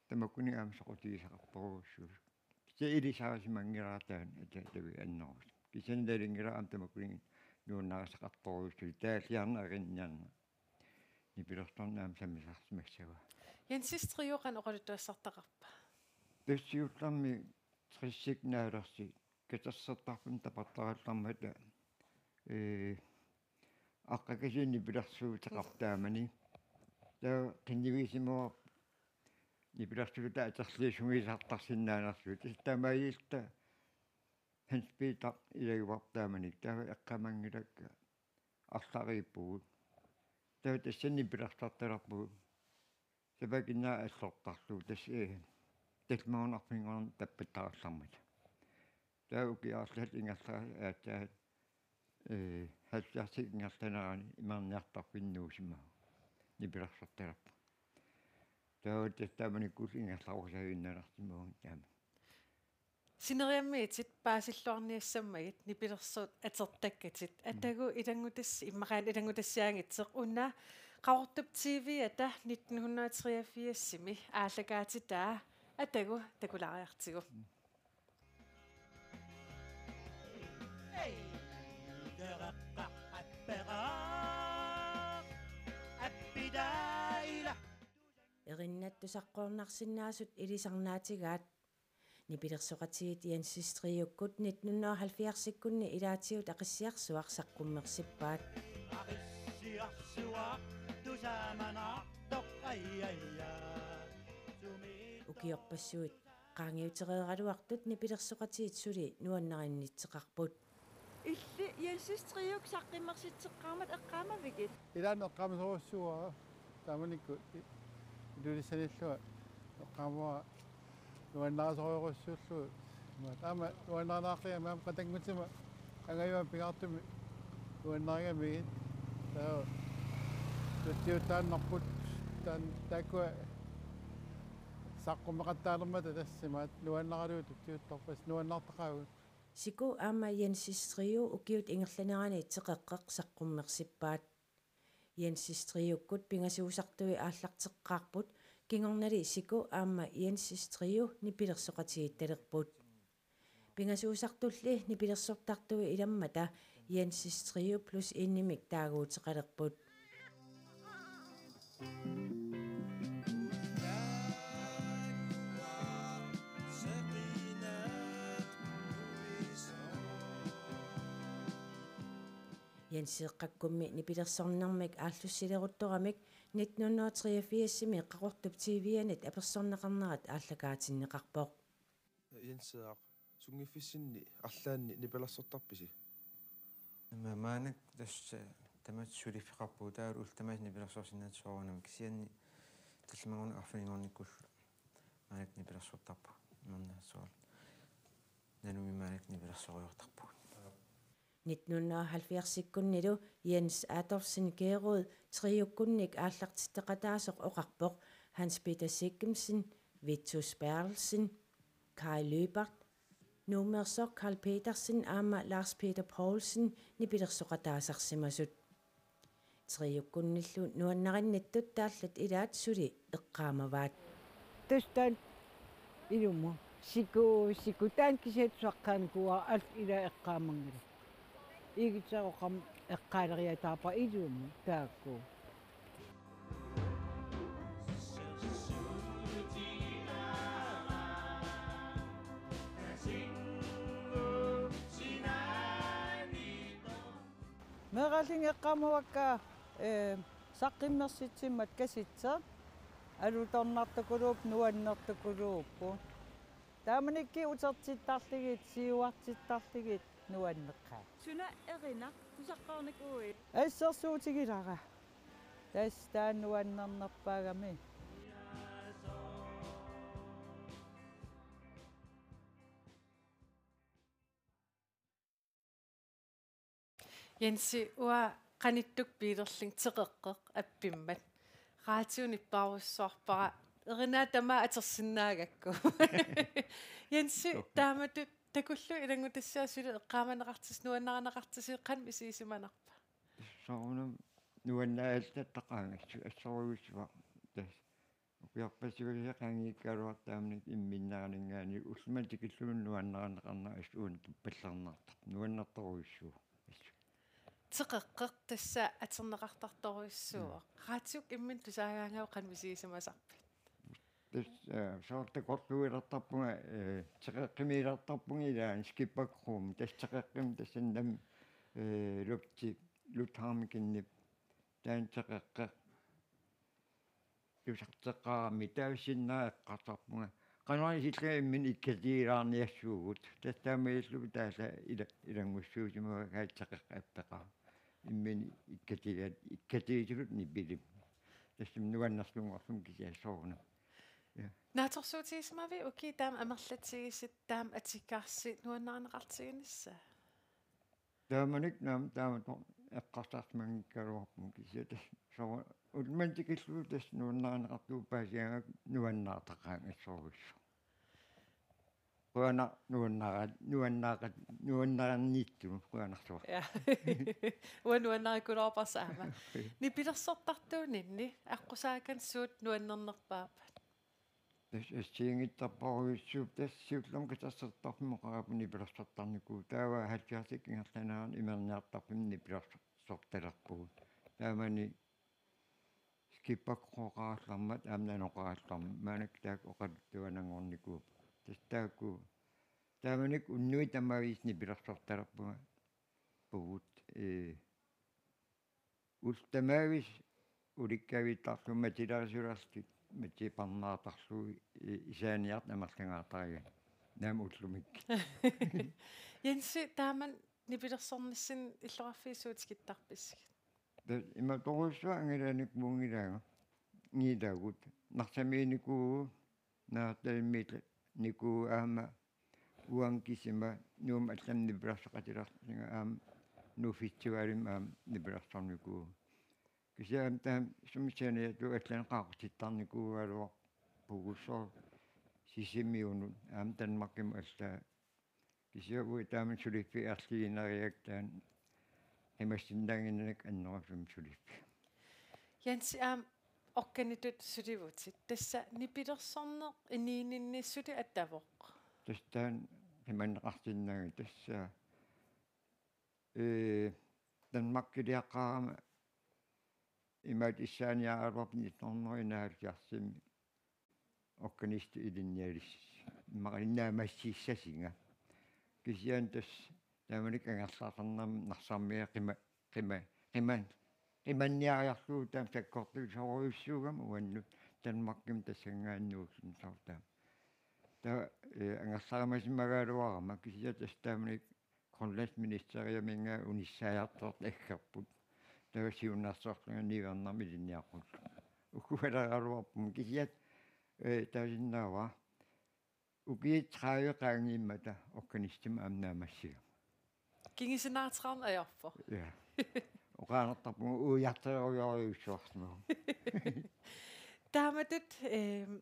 Tamakkuninnga aamma soqutigisaqartorujussuusut. Kisianni ilisarisimanngilara taanna ataatavigit annerusumik. Kisianni nalunngilara aamma tamakkuninnga nuannarisaqartorujussuusut. Taalliarneq erinniarneq. Nipilersorneq aamma sammisarsimassavaa. Jensis Trio qanoq oqaluttuassartaqarpa? Tassa siullermik tressit naalersi katersortarfinni tapertarallarmata, ee, aqqakasiit nipilersuuteqartut taamani. Taava qinnuigisimavarput nipilersuutaa atorluinnarsinnaanersugut. Tassa taamaalilluta Hans Peter ilagivarput taamani. Taava eqqaamanngilakka arlariippugut. Taava tassani nipilersartalerpugut. Sapaatip akunnera allortarlugu tassa, ee, tallimagunarpoq arfininngornermi tappattarallarmata. Taava ukiut arlallit ingerlareersut aatsaat, ee, halvfjerdsit ingerlanerani imerniartarfinni nuusimavoq nipilersortalerpugut. Taava tassa taamanikkulli ingerlarusaajunnaarsimavagut taama. Sineriammiitit paasilluarniassammagit nipilersuut atortakkatit. Mm. Atagu ilanngutass-, immaqa aamma ilanngutassiaanngitsoq una Qaqortup T V-ata nitten hundrede og treogfirsimi aallakaatitaa. Atagu takulaariartigu. Mm. Erinnat tusarnaarsinnaasut ilisarnaatigaat. Nipilersoqatigiit Jensis Triokkut nitten hundrede og halvfjerdsikkunni ilaatigut Aqissiarsuaq saqqummersippaat. Aqissiarsuaq tusaamanartoq, ai, ai, ai. Ukiorpassuit qaangiutereeraluartut nipilersoqatigiit suli nuannarinnittoqarput. Illit Jensis Triok saqqummersitseqqaarmat eqqaamavigit? Ilaanni eqqaamasorujussuuara, taamanikkut i-, Ilulissanillu eqqaamavara nuannarisorujussuullugu. Ima taama nuannarinaaqigami aamma qatanngutima angajummat pingaartumik nuannarigamigit. Taava tutsiuttaannarput taan-, taakkua saqqummeqattaalermata tassa imaattoq nuannaralugu tutsiuttarput, nuannartaqaagut. Siku aamma Jensis Trio ukiut ingerlaneranni Teqeqqeq saqqummersippaat. Jensis Triokkut pingasuusartui aallarteqqaarput, kingornali Siku aamma Jensis Trio nipilersoqatigiittalerput. Pingasuusartulli nipilersortartui ilammata Jensis Trio plus enimik taaguuteqalerput. Jenseeqqakkummi nipilersornermik aallussileruttoramik nitten hundrede og treogfirsimi Qaqortup T V-anit apersorneqarnerat aallakaatinneqarpoq. Jenseeraq, sunngiffissinni arlaanni nipilersortarpisi? Ma-, maannakkut tassa tamaasa suliffeqarpugut, taavalu ullut tamaasa nipilersorsinnaasoq soorunami, kisianni tallimanngornikkut arfininngornikkullu maannakkut nipilersortarpugut. Imernaassuarlu Nanumi maannakkut nipilersoriartorpugut. Nitten hundrede og halvfjerds-ikkunnilu Jens Adolfsen Geerud triokkunnik aallartitseqataasoq oqarpoq Hans Peter Siggemsen, Vitus Berthelsen, Kai Lyberth, Nuummeersoq Karl Petersen aamma Lars Peter Poulsen nipilersoqataasarsimasut. Triokkunnillu nuannarinngittut taallat ilaat suli eqqaamavaat. Tassa taanna ilumut. Siku, siku taanna kisiat saqqaanikuuara allat ilaat eqqaamanngillat. Igitsaroqam eqqaaleriataarpara ilumut taakku. Meeraallinga eqqaamavakka, eh, saqqummersitsimmat kasitseq, alutornartukuluupput, nuannertukuluupput. Taamanikkut utertittarlugit, siuartittarlugit nuanneqaat. Suna erinaq, kusaqqaarnikuuit? Assersuutigilara. Tassa taanna nuannernerpaagami. Jensi, uanga qanittukkut Peterlin teqeqqeq appimmat. Raatiunippaarussuarpara. Erinaat tamaat atorsinnaagakku. Jensi, taamatut takullugu ilanngutassiaq suli eqqaamaneqartissaq, nuannarineqartisiuk, qanoq misigissimanarpa? Soorunami nuannaallattaqaanga, assorujussuaq. Tassa ukiorpassuarni qaangiukkaluartoq taamanikkut imminneraaninngaanniit ullumimut tikillugu nuannarineqarnera, assut uani tuppallernartarpoq. Nuannertorujussuuvoq. Assut. Teqeqqeq tassa atorneqartartorujussuuvoq. Mm. Raatiukkut imminut tusaagaangavit qanoq misigisimasarpit? Tassa, eh, soorlu takorluuilertarpunga, eh, teqeqqimiilertarpunga ilaanni skipperkromi. Tassa teqeqqimik tassannami, eh, lupti, luthamikinnip. Taanna teqeqqeq tusarteqqaarami taava sinnera eqqarsarpunga. Qanoq isillugu imminut ikkatigilaarniassuugut. Tassa taamaalillugu taava ila-, ilanngussuusimavakka teqeqqeq appeqarami. Imminut ikkatiga-, ikkatigisutut nipilimmi. Tassami nuannerlunngorlumi kisianni soorunami. Ja. Naatsorsuutigisimavit ukiut taama amerlatigisut taama atugaassi nuannarineqartiginissaa? Taamanikkut naamik taamatut eqqarsarsimanngikkaluarpunga kisianni tassa soorlu ullumimut tikillugu tassa nuannarineqartugut paasigaangakku nuannaartaqaanga assorujussuaq. Qujanaq nuannaara-, nuannaara-, nuannarinnittunut qujanarsuaq. Ja. Uanga nuannarikuluarparsi aamma. Nipilersortartuuninni aqqusaakanni suut nuannernerpaappat? Tassa assigiinngitsorpassuupput, tassa siullermik katersortarfimmi oqarappunga nipilersortarnikuuvoq. Taava halvfjerdsikkut ingerlanerani imerniartarfimmi nipilersortalerpugut. Taamani skipperkroqarallarmat aamma nanoqarallarmat. Maannakkut taakku oqaluttuananngornikuupput. Tassa taakku taamanikkut unnuit tamaviisa nipilersortalerpunga pugut, ee, ullut tamaviisa ulikkaviittarlugit matilerisulerlutik matiparnaartarlugit i-, isaaniartut amerlangaartarigaanni. Naamik ullumikkut. Jensi, taama nipilersornissinni illoqarfiit suut tikittarpissigit? Tassa imatorujussuaq angallanikuunngilagut, ngilagut, Narsamiinnikuuvugut, Narsamiinnikuuvugut aamma uanga kisima Nuummi allanut nipilersoqatigilerlunga aamma Nuuk Festivalimi aamma nipilersornikuuvugut. Kisianni aamma taama sumi saniatigut allanik qaaqqutittarnikuugaluarpugut soorlu Sisimiunut aamma Danmarkimut allaat. Kisianni uagut taama suliffik erligineriak taanna qimassinnaannginnakku annerusumik suliffik. Jensi, aamma organitut sulivutit. Tassa nipilersorneq inuuninni suli atavoq? Tassa taanna qimanneqarsinnaanngilaq tassa, ee, Danmarkiliaqqaarama imaattoq issaaniaraluarpoq nitten hundrede enoghalvfjerdsimi organistip ilinnialis-, immaqa naammassissasunga. Kisianni tassa taamanikkut angerlartarnermut Narsarmiit qima-, qima-, qiman-, qimanniariarlugu taama sakkortusorujussuugami uannut Danmarkimut tassanngaanniit nuulluni soorlu taama. Taava, ee, angerlarimasimagaluarama kisianni tassa taamanikkut Grønlandsministeriaminngaanniit unissaajartortut aggerput. Taava siunnersorlunga niuernermik ilinniaqqullugu. Ukualeraluarput kisianni, ee, taasinnaavara. Ukiut tredive qaangiummata organistimut aamma naammassigama. Kingusinnaarteqarneq ajorpoq. Ja. Oqaasertarpunga uiartorujorujussuarsimavoq. Taamatut, ehm,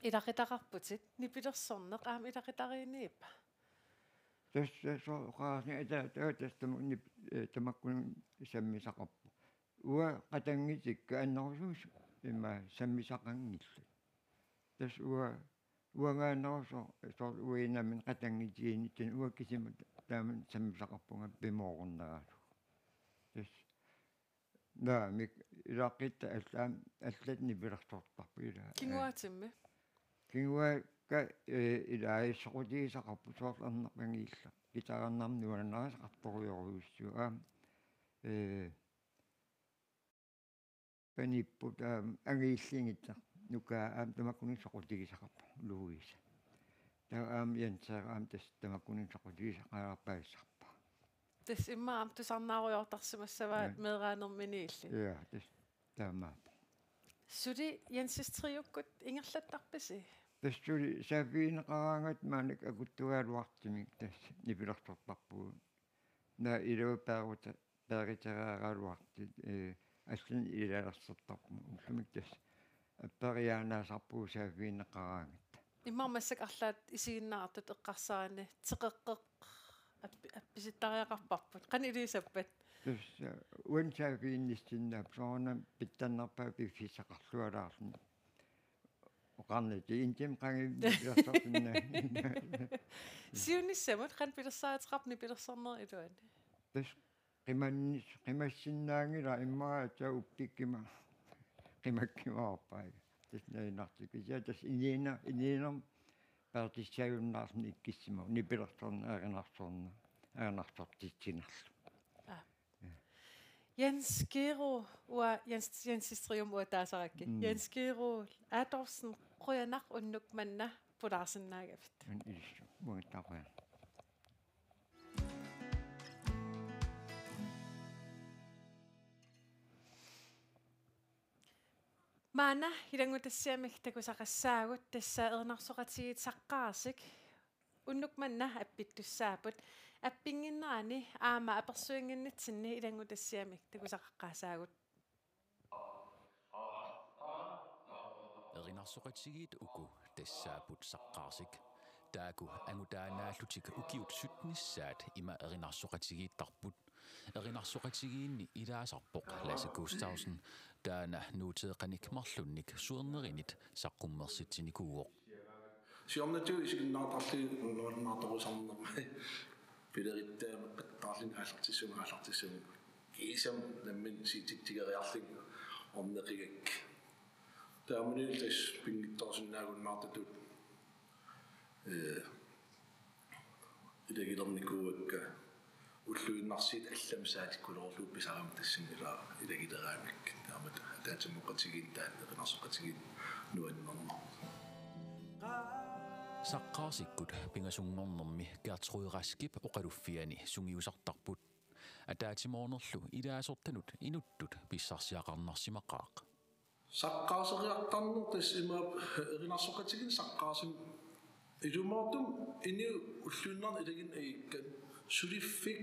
ilaqutaqarputit, nipilersorneq aamma ilaqutariinniippa? Tassa soorlu oqarsinnaavoq ataataga tassa tamakku nip-, eh, tamakkununnga sammisaqarpoq. Uanga qatanngutikka annerusumik ima sammisaqanngillat. Tassa uanga, uangaanerusoq soorlu uanga nammineq qatanngutigiinnittut uanga kisima taama sammisaqarpunga pimoorunnerusumik. Tassa naamik ilaquttat alla-, allat nipilersortarput ilaa. Kinguaatimmi? Kinguaakka, eh, ilaa soqutigisaqarput soorlu arnaq angiillaq. Guitarernermik nuannarisaqartorujorujussuuvoq. Aamma, eh, panipput, aamma, angiillinngitta nukaa aamma tamakkununnga soqutigisaqarpoq Louise. Taava aamma Jens aamma tassa tamakkununnga soqutigisaqalaarpaasarpara. Tassa immaqa aamma tusarnaarujoortarsimassavaat. Ja. Meeraanermini illit. Ja, tassa taamaappoq. Suli Jensis Triukkut ingerlattarpisi? Tassa suli saaffigineqaraangatta maannakkut akuttugaaluartumik tassa nipilersortarpugut. Naak ilua peeruta-, peerutereeraluartut, eh, allanik ilalersortarput, ullumi tassa apperiaannaasarpugut saaffigineqaraangatta. Immaqa massakkut arlaat isiginnaartut eqqarsarani teqeqqeq appi-, appisittariaqarparput. Qanoq ilisappat? Tassa uani saaffiginnissinnaavoq soorunami pitsannerpaaq piffissaqarlualaarluni. Oqarnittut intim qangi pilersortinna. Siunissamut qanoq pilersaaruteqarpa nipilersornerup iluani? Tassa qimannis-, qimassinnaanngilaq immaqa aatsaat uppikkuma qimakkimaarpai. Tassa nalinartikkut. Kisianni tassa inuuner-, inuunermi peertussaagunnaarluni ikkussimavoq nipilersorneq erinarsorneq, erinarsortitsinerlu. Aa. Jens Geero, uanga Jens, Jensis Trium uanga taasarakkit. Mm. Jens Geero Adolfsen, qujanaq unnuk manna pulaarsinnaagavit. Aamma ilissi, uanga taava qujanaq. Maanna ilanngutassiamik takusaqassaagut, tassa erinarsoqatigiit Saqqaarsik unnuk manna appittussaapput. Appinnginnerani aamma apersuinnginnitsinni ilanngutassiamik takusaqaqqaassaagut. Erinarsoqatigiit uku tassaapput Saqqaarsik. Taakku angutaanaallutik ukiut syttenissaat ima erinarsoqatigiittarput. Erinarsoqatigiinni ilaasarpoq Lasse Gustavsen, taanna nuuteeqanik marlunnik suernerinit saqqummersitsinikuuvoq. Siornatigut isiginnaartarlugit nuannaartorujussuarnermi pilerittaa meqqattaarluni aallartissuunga, aallartissuunga. Kiisami nammineq siititsigeriarlunga orneqigakku. Taamanilu tassa pinngitsoorsinnaagunnaartutut, eh, ilagilernikuuakka ulluinnarsiit allamik saatikkuloorlugu pisarama tassani ila ilagileraangakkit. Taamatut ataatsimoorutigiinni taanna erinarsoqatigiinni nuannerneq. Saqqaarsikkut pingasunngornermi Gertrud Raskip oqaluffiani sungiusartarput. Ataatsimoornerlu ilaasortanut inuttut pissarsiaqarnarsimaqaaq. Saqqaarseriartarneq tassa imaappoq erinarsoqatigiinni Saqqaarsimmut ilumoortumik inuit ulluinnarni ilaginneq igikkat suliffik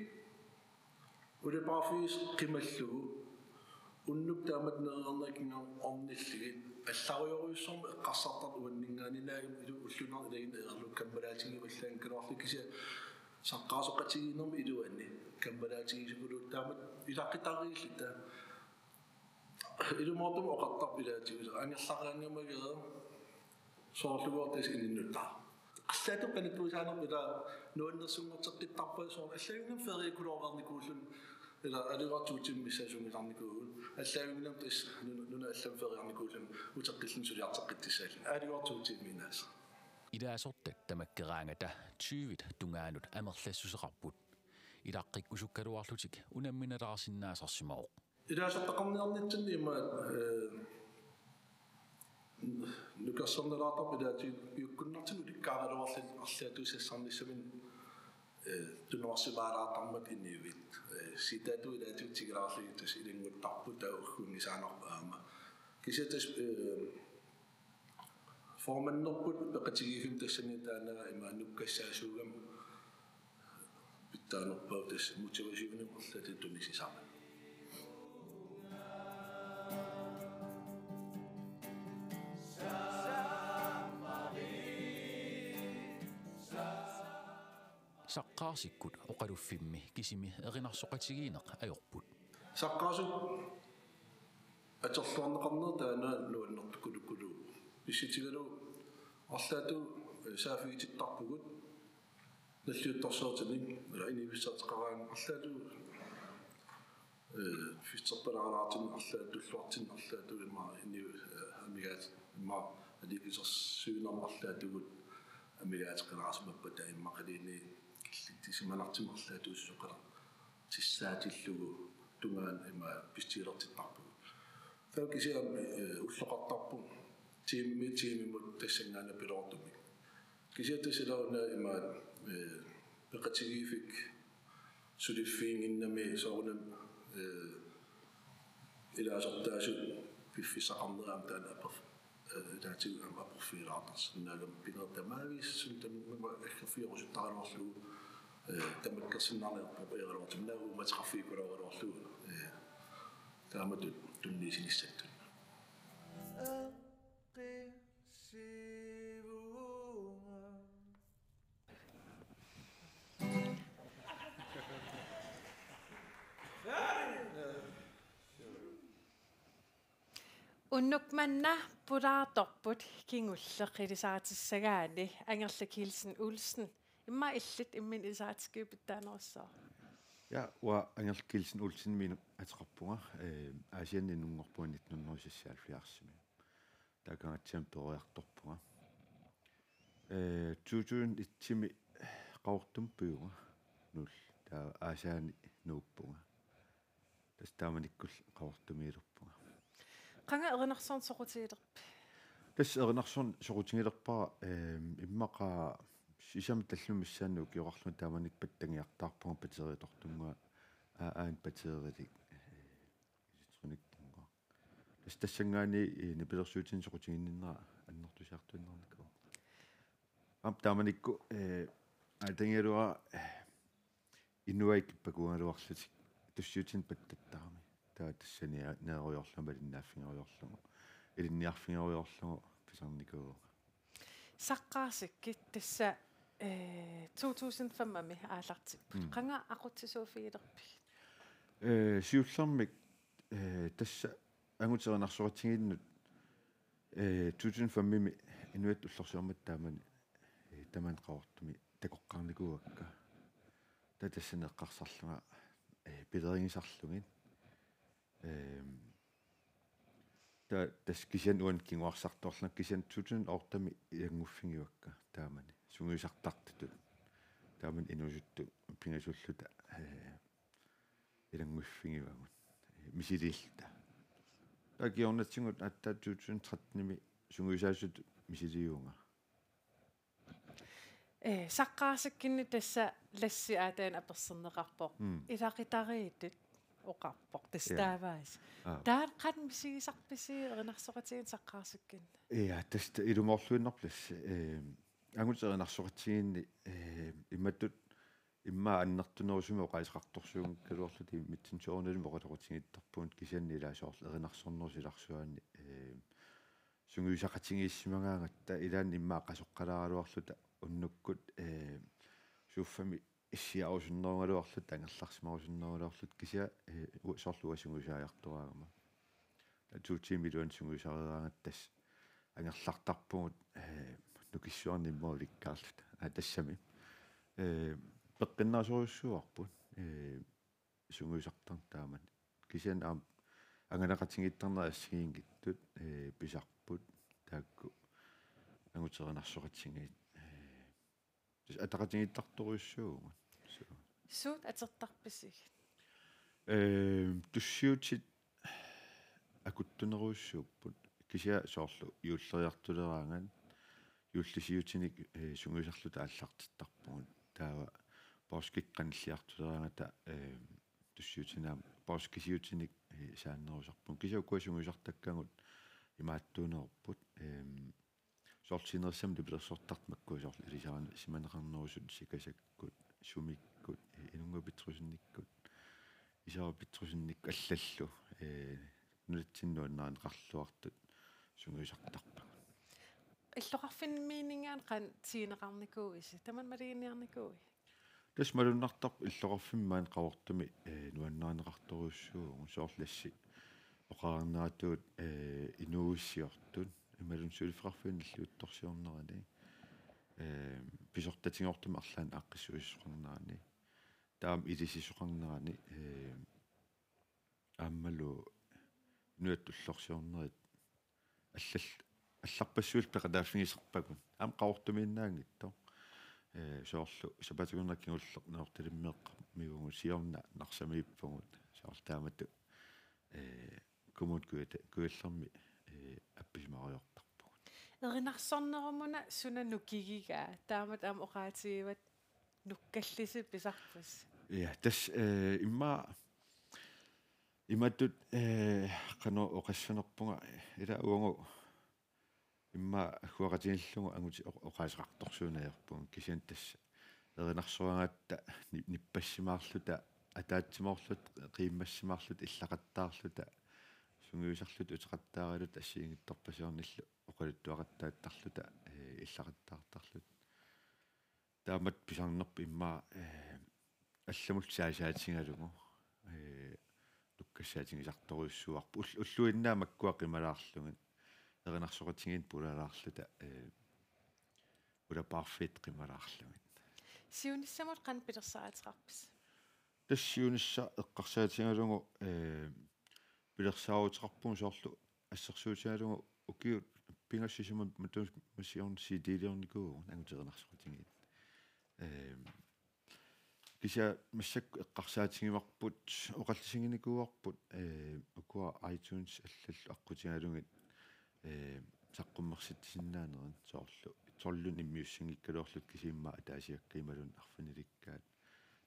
ulipaarfiisa qimallugu unnuk taamatut nerereerneq kingorna ornillugit allarujorujussuarmik eqqarsartartut uanninngaanniit naagga inuit ulluinnarni ilaginneq ingerlavoq kammalaatigivallaanngikkaluarlugit kisianni Saqqaarsoqatigiinnermi iluanni kammalaatigisukuluupput taamatut ilaqutariilluta. Ilumoortumik oqartarput ilaatigut angerlaraangamigooq soorlugooq tassa inunnut. Allaatut qanittuusaanerput ila nuannersunngorteqqittarpaa soorlu allaanngilaq feriekuluureernikuulluni ila alugaartuutimmi missaasunngilarnikuugut allaanngilaq tassa nuna, nuna allamik feriarnikuulluni uteqqilluni suliarteqqittussaalluni alugaartuutimmi inaasa. Ilaasortat tamakkeraangata tyvit tungaanut amerlassuseqarput. Ilaqqikkusukkaluarlutik unamminalaarsinnaasarsimavoq. Ilaasortaqarniarnitsinni ima, eh, nukersornalaartarput ilaatigut piukkunnartumik ulikkaaraluarlutik arlaatigut sassarnissaminnik, eh, tunuarsimaalaartarmata inuit. Eh, siitaatut ilaatigut tigulaarlugit tassa ilannguttarput taava uggunngisaannarpoq aamma. Kisianni tassa, eh, formanderput peqatigiiffimmik tassani taanna ima nukkassaasuugami Pitsaanerpaavoq tassa motivationimik arlaatigut tunissisarneq. Saqqaarsikkut oqaluffimmi kisimi erinarsoqatigiinneq ajorput. Saqqaasut atorluarneqarnerat taanna nuannertukulukkulu pissutigalugu arlaatigut, eh, saaffigitittarpugut nalliuttorsiortinik, eh, inuussutissaqaraangat arlaatigut, eh, fitserpalaaraartinik arlaatigut tulluartinik arlaatigut ima ini-, eh, amigaat ima aliikkusersuinermi arlaatigut amigaateqalaarsimappata immaqaluunniit killittisimanartumik arlaatigut susoqalaartissaatillugu tungaanut ima pissutigilertittarpugut. Taava kisianni, eh, ulloqartarpoq tiimimi tiimimut tassanngaanniit piloortumik. Kisianni tassa ila una imaat, eh, peqatigiiffik suliffiginnginnami soorunami, eh, ilaasortaasut piffissaqarnerat aamma taanna aper-, eh, ilaatigut aamma aporfigilaartarsinnaagami pineq tamaaviisa suli tamanna aggaffigerusuttaraluarlugu, eh, tamakkersinnaanngilaq apereeraluartumik naak uummateqarfigikkulaaraluarlugu, eh, taamatut tunniussinissattut. Unnuk manna pulaartorput kingulleq ilisaatissagaanni. Angerlaq Kielsen Olsen. Immaqa illit imminut ilisaatikkiuk pitsaanerussaaq. Ja, uanga Angerlaq Kielsen Olsenimik ateqarpunga, eh, Aasianni inunngorpunga nitten hundrede seksoghalvfjerdsimi. Taava Kangaatsiami peroriartorpunga. Eh, to tusind et-imi Qaqortumi pivunga. Nuul. Taava Aasianni nuuppunga. Tassa taamanikkulli Qaqortumiilerpunga. Qanga erinarsorneq soqutigilerpit? Tassa erinarsorneq soqutigilerpara, ehm, immaqa sisamat tallimat missaanni ukioqarlunga taamanikkut pattangiartaarpunga batteritortunnguaq, aa, aana batterilik, eh, elektroniktunnguaq. Tassa tassanngaanniit, eh, nipilersuutinik soqutiginninnera annertusiartuinnarnikuuvoq. Aamma taamanikkut, eh, aatagigaluara, eh, inuit kippakuugaluarlutik tussiutinik pattattarami. Taava tassani neerujoorlunga malinnaaffigerujoorlugu, ilinniarfigerujoorlugu pisarnikuuvunga. Saqqaarsikkit tassa, eh, to tusind fem-imi aallartipput. Mm. Qanga aqutsisuuffigilerpigit? Eh, siullermik, eh, tassa angutit erinarsoqatigiinnut, eh, to tusind fem-imi inuit ullorsiormata taamani, eh, tamanna Qaqortumi takoqqaarnikuuakka. Taava tassani eqqarsarlunga, eh, pilerigisarlugit. Ehm, taava tassa kisianni uani kinguarsartuarlunga kisianni to tusind otte-mi ilannguffigivakkit taamani. Sungiusartartutut. Taamani inuusuttut pingasulluta, eh, ilannguiffigivagut. Misiliilluta. Taava kingornatigut aatsaat to tusind tretten-imi sungiusaasutut misilivunga. Eh, saqqaarsikkinni tassa Lassi aatsaat aperserneqarpoq. Mm. Ilaqutariittut oqarpoq. Tassa. Ja. Taavaasi. Aa. Taanna qanoq misigisarpisi erinarsoqatigiinni saqqaarsikkinni? Ja, tassa ilumoorluinnarpoq Lassi. Eh, angutit erinarsoqatigiinni, eh, imatut immaqa annertunerusumik oqaaseqartorsuunngikkaluarluta immitsinnut soorunalimi oqaloqatigiittarpugut kisianni ilaa soorlu erinarsornerup silarsuaani, eh, sungiusaqatigiissimagaangatta ilaanni immaqa qasoqqalaaraluarluta unnukkut, eh, suuffami issiarusunnerugaluarluta angerlarsimarusunnerugaluarluta kisianni, eh, u-, soorlu uanga sungiusaajartoraagama. Taava to tiimit iluanni sungiusareeraangatta tassa angerlartarpugut, eh, nukissuarni immaqa ulikkaarluta. Aa, tassami. Eh, peqqinnaasorujussuuarput, eh, sungiusartarneq taamani. Kisianni aamma angalaqatigiittarnerit assigiinngitsut, eh, pisarput, taakku angutit erinarsoqatigiit, eh, tassa ataqatigiittartorujussuuvugut. Suu. Suut atortarpisigit? Eh, tussiutit akuttunerujussuupput. Kisianni soorlu juulleriartuleraangat, juullisiutinik, eh, sungiusarluta aallartittarpugut. Taava poorskit qanilliartuleraangata, eh, tussiutinik aamma poorskisiutinik, eh, saannerusarpugut. Kisianni ukua sungiusartakkagut imaattuunerupput. Ehm, soorlu sinerissami nipilersortartut makkua soorlu ilisarisimaneqarnerusut sikasakkut sumik Petrusinnikkut, eh, Inunnguaq Petrusinnikkut, Isaaru Petrusinnikkut allallu, eh, nunatsinni nuannarineqarluartut sungiusartarpagut. Illoqarfimmiinninngaanniit qanoq tiguneqarnikuuisi, tamanna maluginiarnikuuiuk? Tassa malunnartarpoq illoqarfimmi maani Qaqortumi, eh, nuannarineqartorujussuuvugut, soorlu assi oqarneratuut, eh, inuuissiortut, imaluunniit suliffeqarfiup nalliuttorsiornerani, eh, pisortatigoortumik arlaannik aaqqissuussisoqarnerani, taama ilisisoqarnerani, eh, aammalu inuiattut ullorsiornerit allal-, allarpassuillu peqataaffigisarpagut. Aamma Qaqortumiinnaanngitsoq. Eh, soorlu sapaatip-akunnera kingulleq Nanortalimmeeqqammivugut, siorna Narsamiippugut. Soorlu taamatut, eh, Kommune Kujalta-, Kujallermi, eh, appisimaarujoortarpugut. Erinarsornerumuna suna nukigigaa? Taamatut aamma oqaatigivat nukkallisit pisarpusi. Ja, tassa, eh, immaqa imatut, eh, qanoq oqassanerpunga, ila uagut immaqa agguaqatigiillugu angutit oq-, oqaaseqartorsuuneq ajorpugut, kisianni tassa erinarsoraangatta ni-, nippassimaarluta, ataatsimoorluta, qiimmassimaarluta, illaqattaarluta, sungiusarluta, uteqattaaraluta, assigiinngitsorpasiornillu oqaluttuaqattaartarluta, eh, illaqattaartarluta. Taamatut pisarnerput immaqa, eh, allamut saasaatigalugu, eh, nukkassaatigisartorujussuuarput. Ull-, ulluinnarni makkua qimalaarlugit, erinarsoqatigiinneq pulaalaarluta, eh, ulapaarfiit qimalaarlugit. Siunissamut qanoq pilersaaruteqarpisi? Tassa siunissaq eqqarsaatigalugu, eh, pilersaaruteqarpugut, soorlu assersuutigalugu ukiut pingasut sisamat matuma siorna C D-liornikuuvugut angutit erinarsoqatigiit. Ehm, kisianni massakkut eqqarsaatigivarput, oqallisiginikuuarput, eh, ukua iTunes allallu aqqutigalugit, eh, saqqummersitsisinnaanerit, soorlu tolvit immiussinngikkaluarlutik, kisianni immaqa ataasiakkaat imaluunniit arfinilikkaat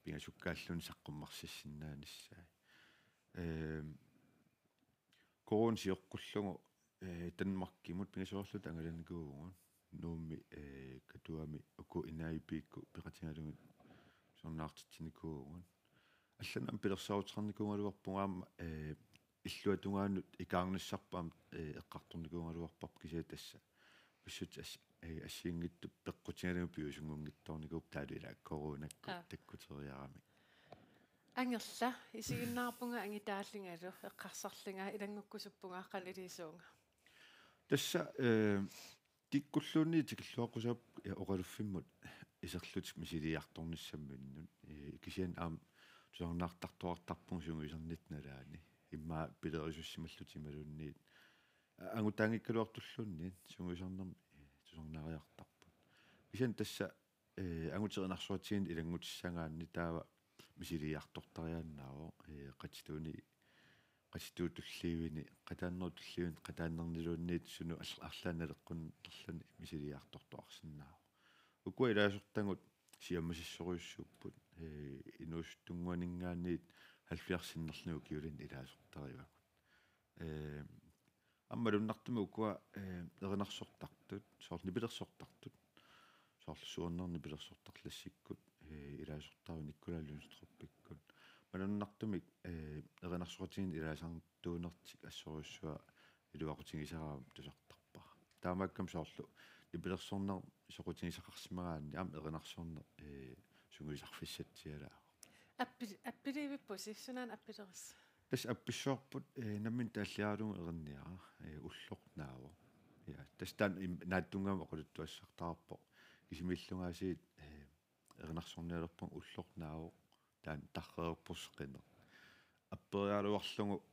pingasukkaalluni saqqummersissinnaanissaat. Ehm, corona sioqqullugu, eh, Danmarkimut pingasoorluta angalanikuuvugut. Nuummi, eh, Katuami uku Inai Piikkut peqatigalugit tusarnaartitsinikuuvugut. Allanut aamma pilersaaruteqarnikuugaluarpugut aamma, eh, illuatungaanut ikaarnissarput aamma, eh, eqqartornikuugaluarparput, kisianni tassa pissutsit as-, eh, assigiinngitsut peqqutigalugit piviusunngunngitsoornikuupput, taavalu ila coronakkut, aa, takkuteriaramik. Angerla, isiginnaarpunga angutaallingalu eqqarsarlunga, ilanngukkusuppunga, qanoq iliuusuunga? Tassa, eh, kikkulluunniit tikilluaqqusaapput, eh, oqaluffimmut iserlutik misiliartornissamminnut. Eh, kisianni aamma tusarnaartartuartarpugut sungiusarnitta nalaani. Immaqa pilerisussimallutik imaluunniit, a-, angutaanngikkaluartulluunniit sungiusarnermi, eh, tusarnaariartarput. Kisianni tassa, eh, angutit erinarsoqatigiinneq ilanngutissagaanni taava misiliartortariaannaavoq, eh, qatituuni, qatituut tulliuini, qataanerup tulliuini, qataanerniluunniit sunut al-, arlaannik naleqqunnerluni misiliartortuarsinnaavoq. Ukua ilaasortagut siammasissorujussuupput, eh, inuusuttunnguaninngaanniit halvfjerds sinnerlugit ukiulinni ilaasortarivagut. Eh, aamma malunnartumik ukua, eh, erinarsortartut, soorlu nipilersortartut, soorlu Suernerup nipilersortartut klassikkut, eh, ilaasortaruit Nikolaj Lyngstrupikkut. Malunnartumik, eh, erinarsoqatigiinneq ilaasartuunertik assorujussuaq iluaqutigisara aamma tusartarpara. Taamaakkami soorlu nipilersorneq soqutigisaqarsimagaanni aamma erinarsorneq, eh, sungiusarfissatsialaavoq. Appi-, appiliivippusi, sunaana appilerisi? Tassa appissuarput, eh, nammineq taalliaralugu erinniara, eh, ulloq naavoq. Ja, tassa taanna im-, naatsunnguamik oqaluttuassartagarpoq. Kisimiillunga aasiit, eh, erinarsornialerpunga ulloq naavoq, taanna tarreerporsi qineq. Apperiaraluarlugu,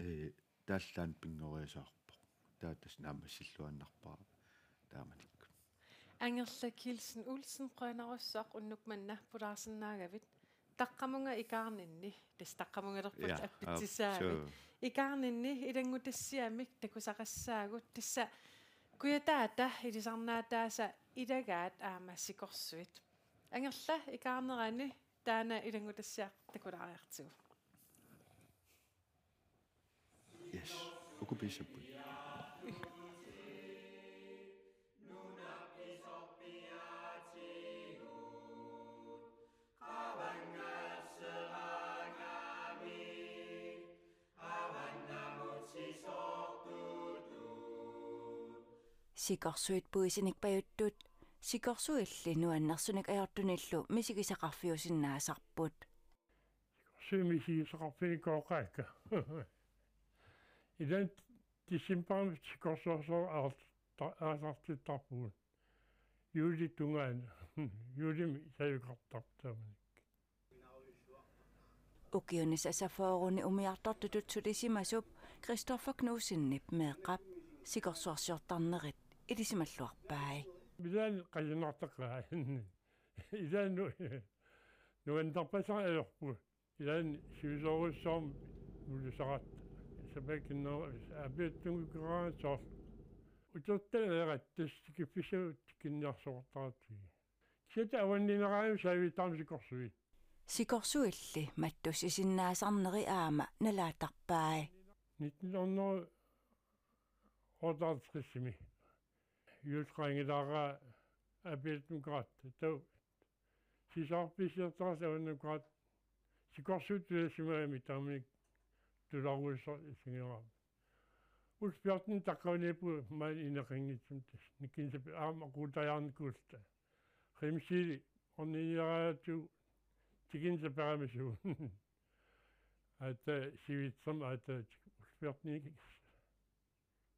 eh, taallaat pinngoriasaarpoq. Taava tassa naammassilluinnarpara taamanikkut. Angerla Kielsen Olsen, qujanarsuaq unnuk manna pulaarsinnaagavit. Taqqamunga ikaarninni, tassa taqqamungalerput, ja, appitsisaavi. Aap, suu. Ikaarninni ilanngutassiamik takusaqassaagut, tassa kujataata ilisarnaataasa ilagaat aamma sikorsuit. Angerla, ikaarnerani taanna ilanngutassiaq takulaariartigu. Yes. Uku piissapput. Sikorsuit puisinik pajuttut sikorsuilli nuannersunik ajortunillu misigisaqarfiusinnaasarput. Sikorsuit misigisaqarfinikooqaakka. Ilaanni decembarimi sikorsuarsuaq aarta-, aallartittarpugut. Juulip tungaanut. Juulimi sajukartarpoq taamanikkut. Ukiuni sassaffooruni umiartortutut sulisimasup Christoffer Knudsenip meeqqap sikorsuarsiortarnerit ilisimalluarpai. Ilaanni qasunartaqaat. Ilaanni nu-, nuannerpassuit ajorpugut. Ilaanni sivisoorujussuarmik nulisaratta. Sapaatip akunnera apiattungukeraangat soorlu. Utertaleerat tassa tikiffissavut tikinniarsuartartut. Kisianni avannineraangat saavittarmi sikorsuit. Sikorsuilli mattussisinnaasarneri aamma nalaattarpai. Nitten hundrede otteoghalvtredsimi. Juulli qaangilaarpara apiattungukeratta. Taava sisaarpissiortarlutik avannukeratta. Sikorsuit tulissimagami taamanikkut tularuissoq isigigaarami. Ulf Bjørnsen taqqavaniippu maani ineqanngitsumik tassa. Nikinsa aamma quutajaarnikuulluta. Rimsili orniniaraatu tikinsa peramisu. Aata sivitsermi aata Ulf Bjørnsen.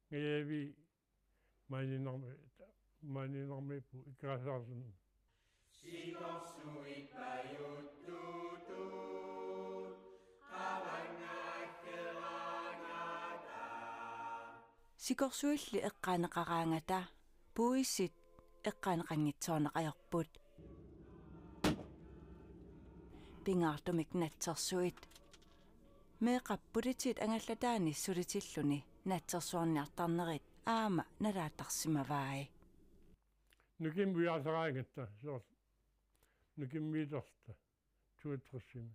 Ngajavi maaniinnarmi, maaniinnarmiippu Ikerasaarluni. Sikorsuilli eqqaaneqaraangata puisit eqqaaneqanngitsoorneq ajorput. Pingaartumik natsersuit. Meeqqap politiit angallataani sulitilluni natsersuarniartarnerit aamma nalaattarsimavai. Nukimmi ujaasaraangatta, soorlu nukimmiilerluta, toogtresimi.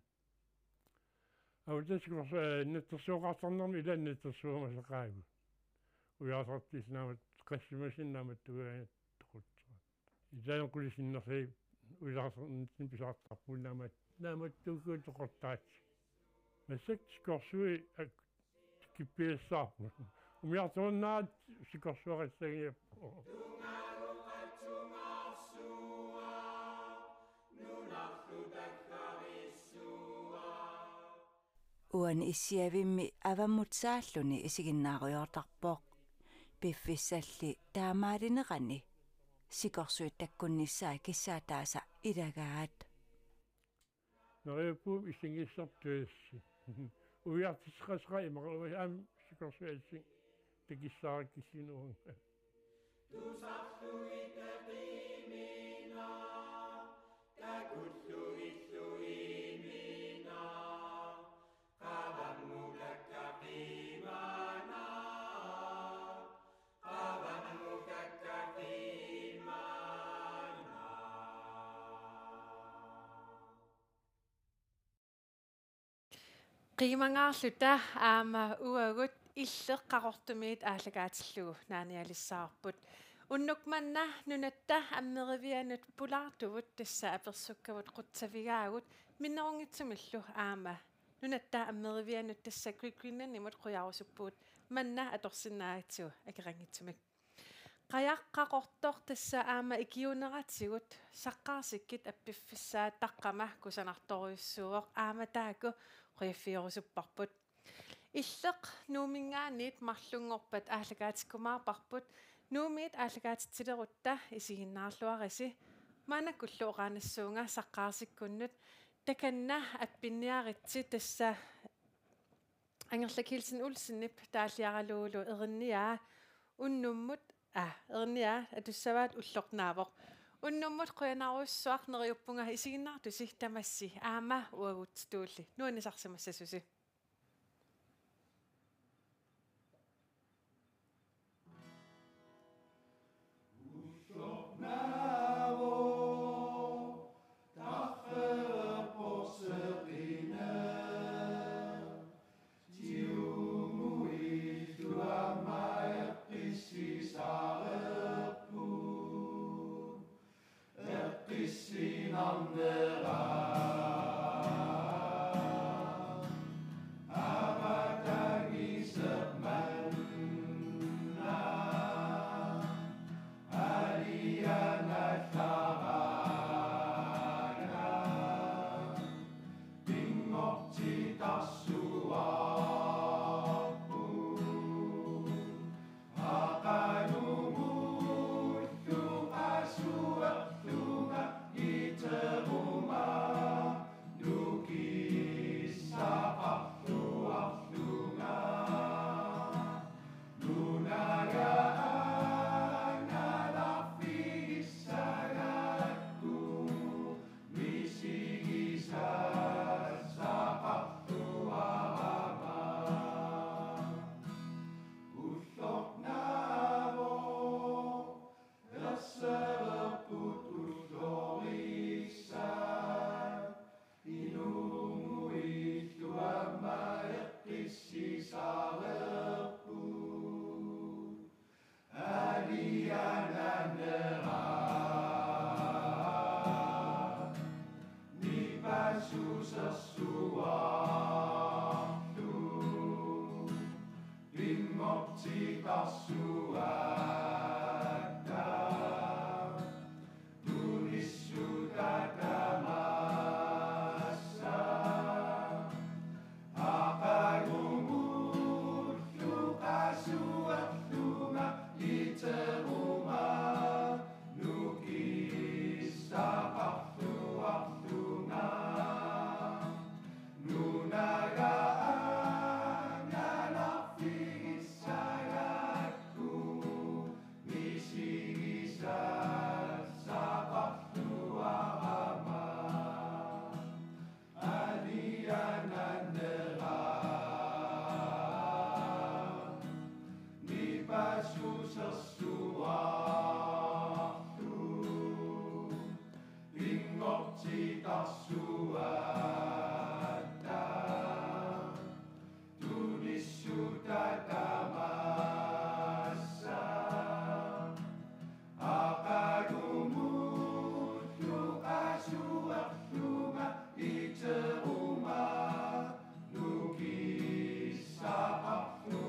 Avutassi korsu, natsersuoqartarnermi ilaanni natsersuumasaqaagut. Ujaasartut naammat, qassimasut naammattugaangatta toqutseratta. Ilaanni qulit sinnerlugit ujaasarnittut pisaartarpugut naammat, naammattuukkuit toqortaat. Massakkut sikorsuit ak-, kippiassaarput. Umiartorunnaat sikorsuaqassagipput. Uani issiavimmi avammut saalluni isiginnaarujoortarpoq. Piffissalli taamaalinerani sikorsuit takkunnissaat kissaataasa ilagaat. Neriuppugut isigissortuassi. Uiartisseqassaqaat imaqa uanga aamma sikorsuit assut takissaarakkilluni uanga. Qiimangaarluta aamma uagut Illeq Qaqortumiit aallakaatillugu naanialissavarput. Unnuk manna Nunatta Ammerivianut pulaartuvut, tassa apersukkavut qutsavigaagut, minnerunngitsumillu aamma Nunatta Ammerivianut, tassa Great Greenlandimut, qujarusuppugut manna atorsinnaagatsigu akeqanngitsumik. Qajaq Qaqortoq tassa aamma ikiuuneratigut Saqqaarsikkut appiffissaat taqqama kusanartorujussuuvoq, aamma taakku qujaffigerusupparput. Illeq Nuumminngaanniit marlunngorpat aallakaatikkumaarparput. Nuummiit aallakaatitsilerutta isiginnaarluarisi. Maannakkullu oqaannassuunga Saqqaarsikkunnut. Takanna appinniaritsi, tassa Angerlak Kielsen Olsenip taalliaralugulu erinniaa unnummut, aa, erinniaa atussavaat, ulloq naavoq. Unnummut qujanarujussuaq neriuppunga, isiginnaartusi tamassi aamma uagutsitulli nuannisarsimassasusi. Sareerput aliananera nipassusersuarlu pinngortitarsuatta tunissutaq tamassa aqagumullu qasuerlunga iteruma nukissaqarluarlunga nunagaq angalarfigissagakku misigisassaqarluarama aliananera nipassusersuarlu pinngortitarsuatta tunissutaq tamassa aqagumullu qasuerlunga iteruma nukissaqarluarlunga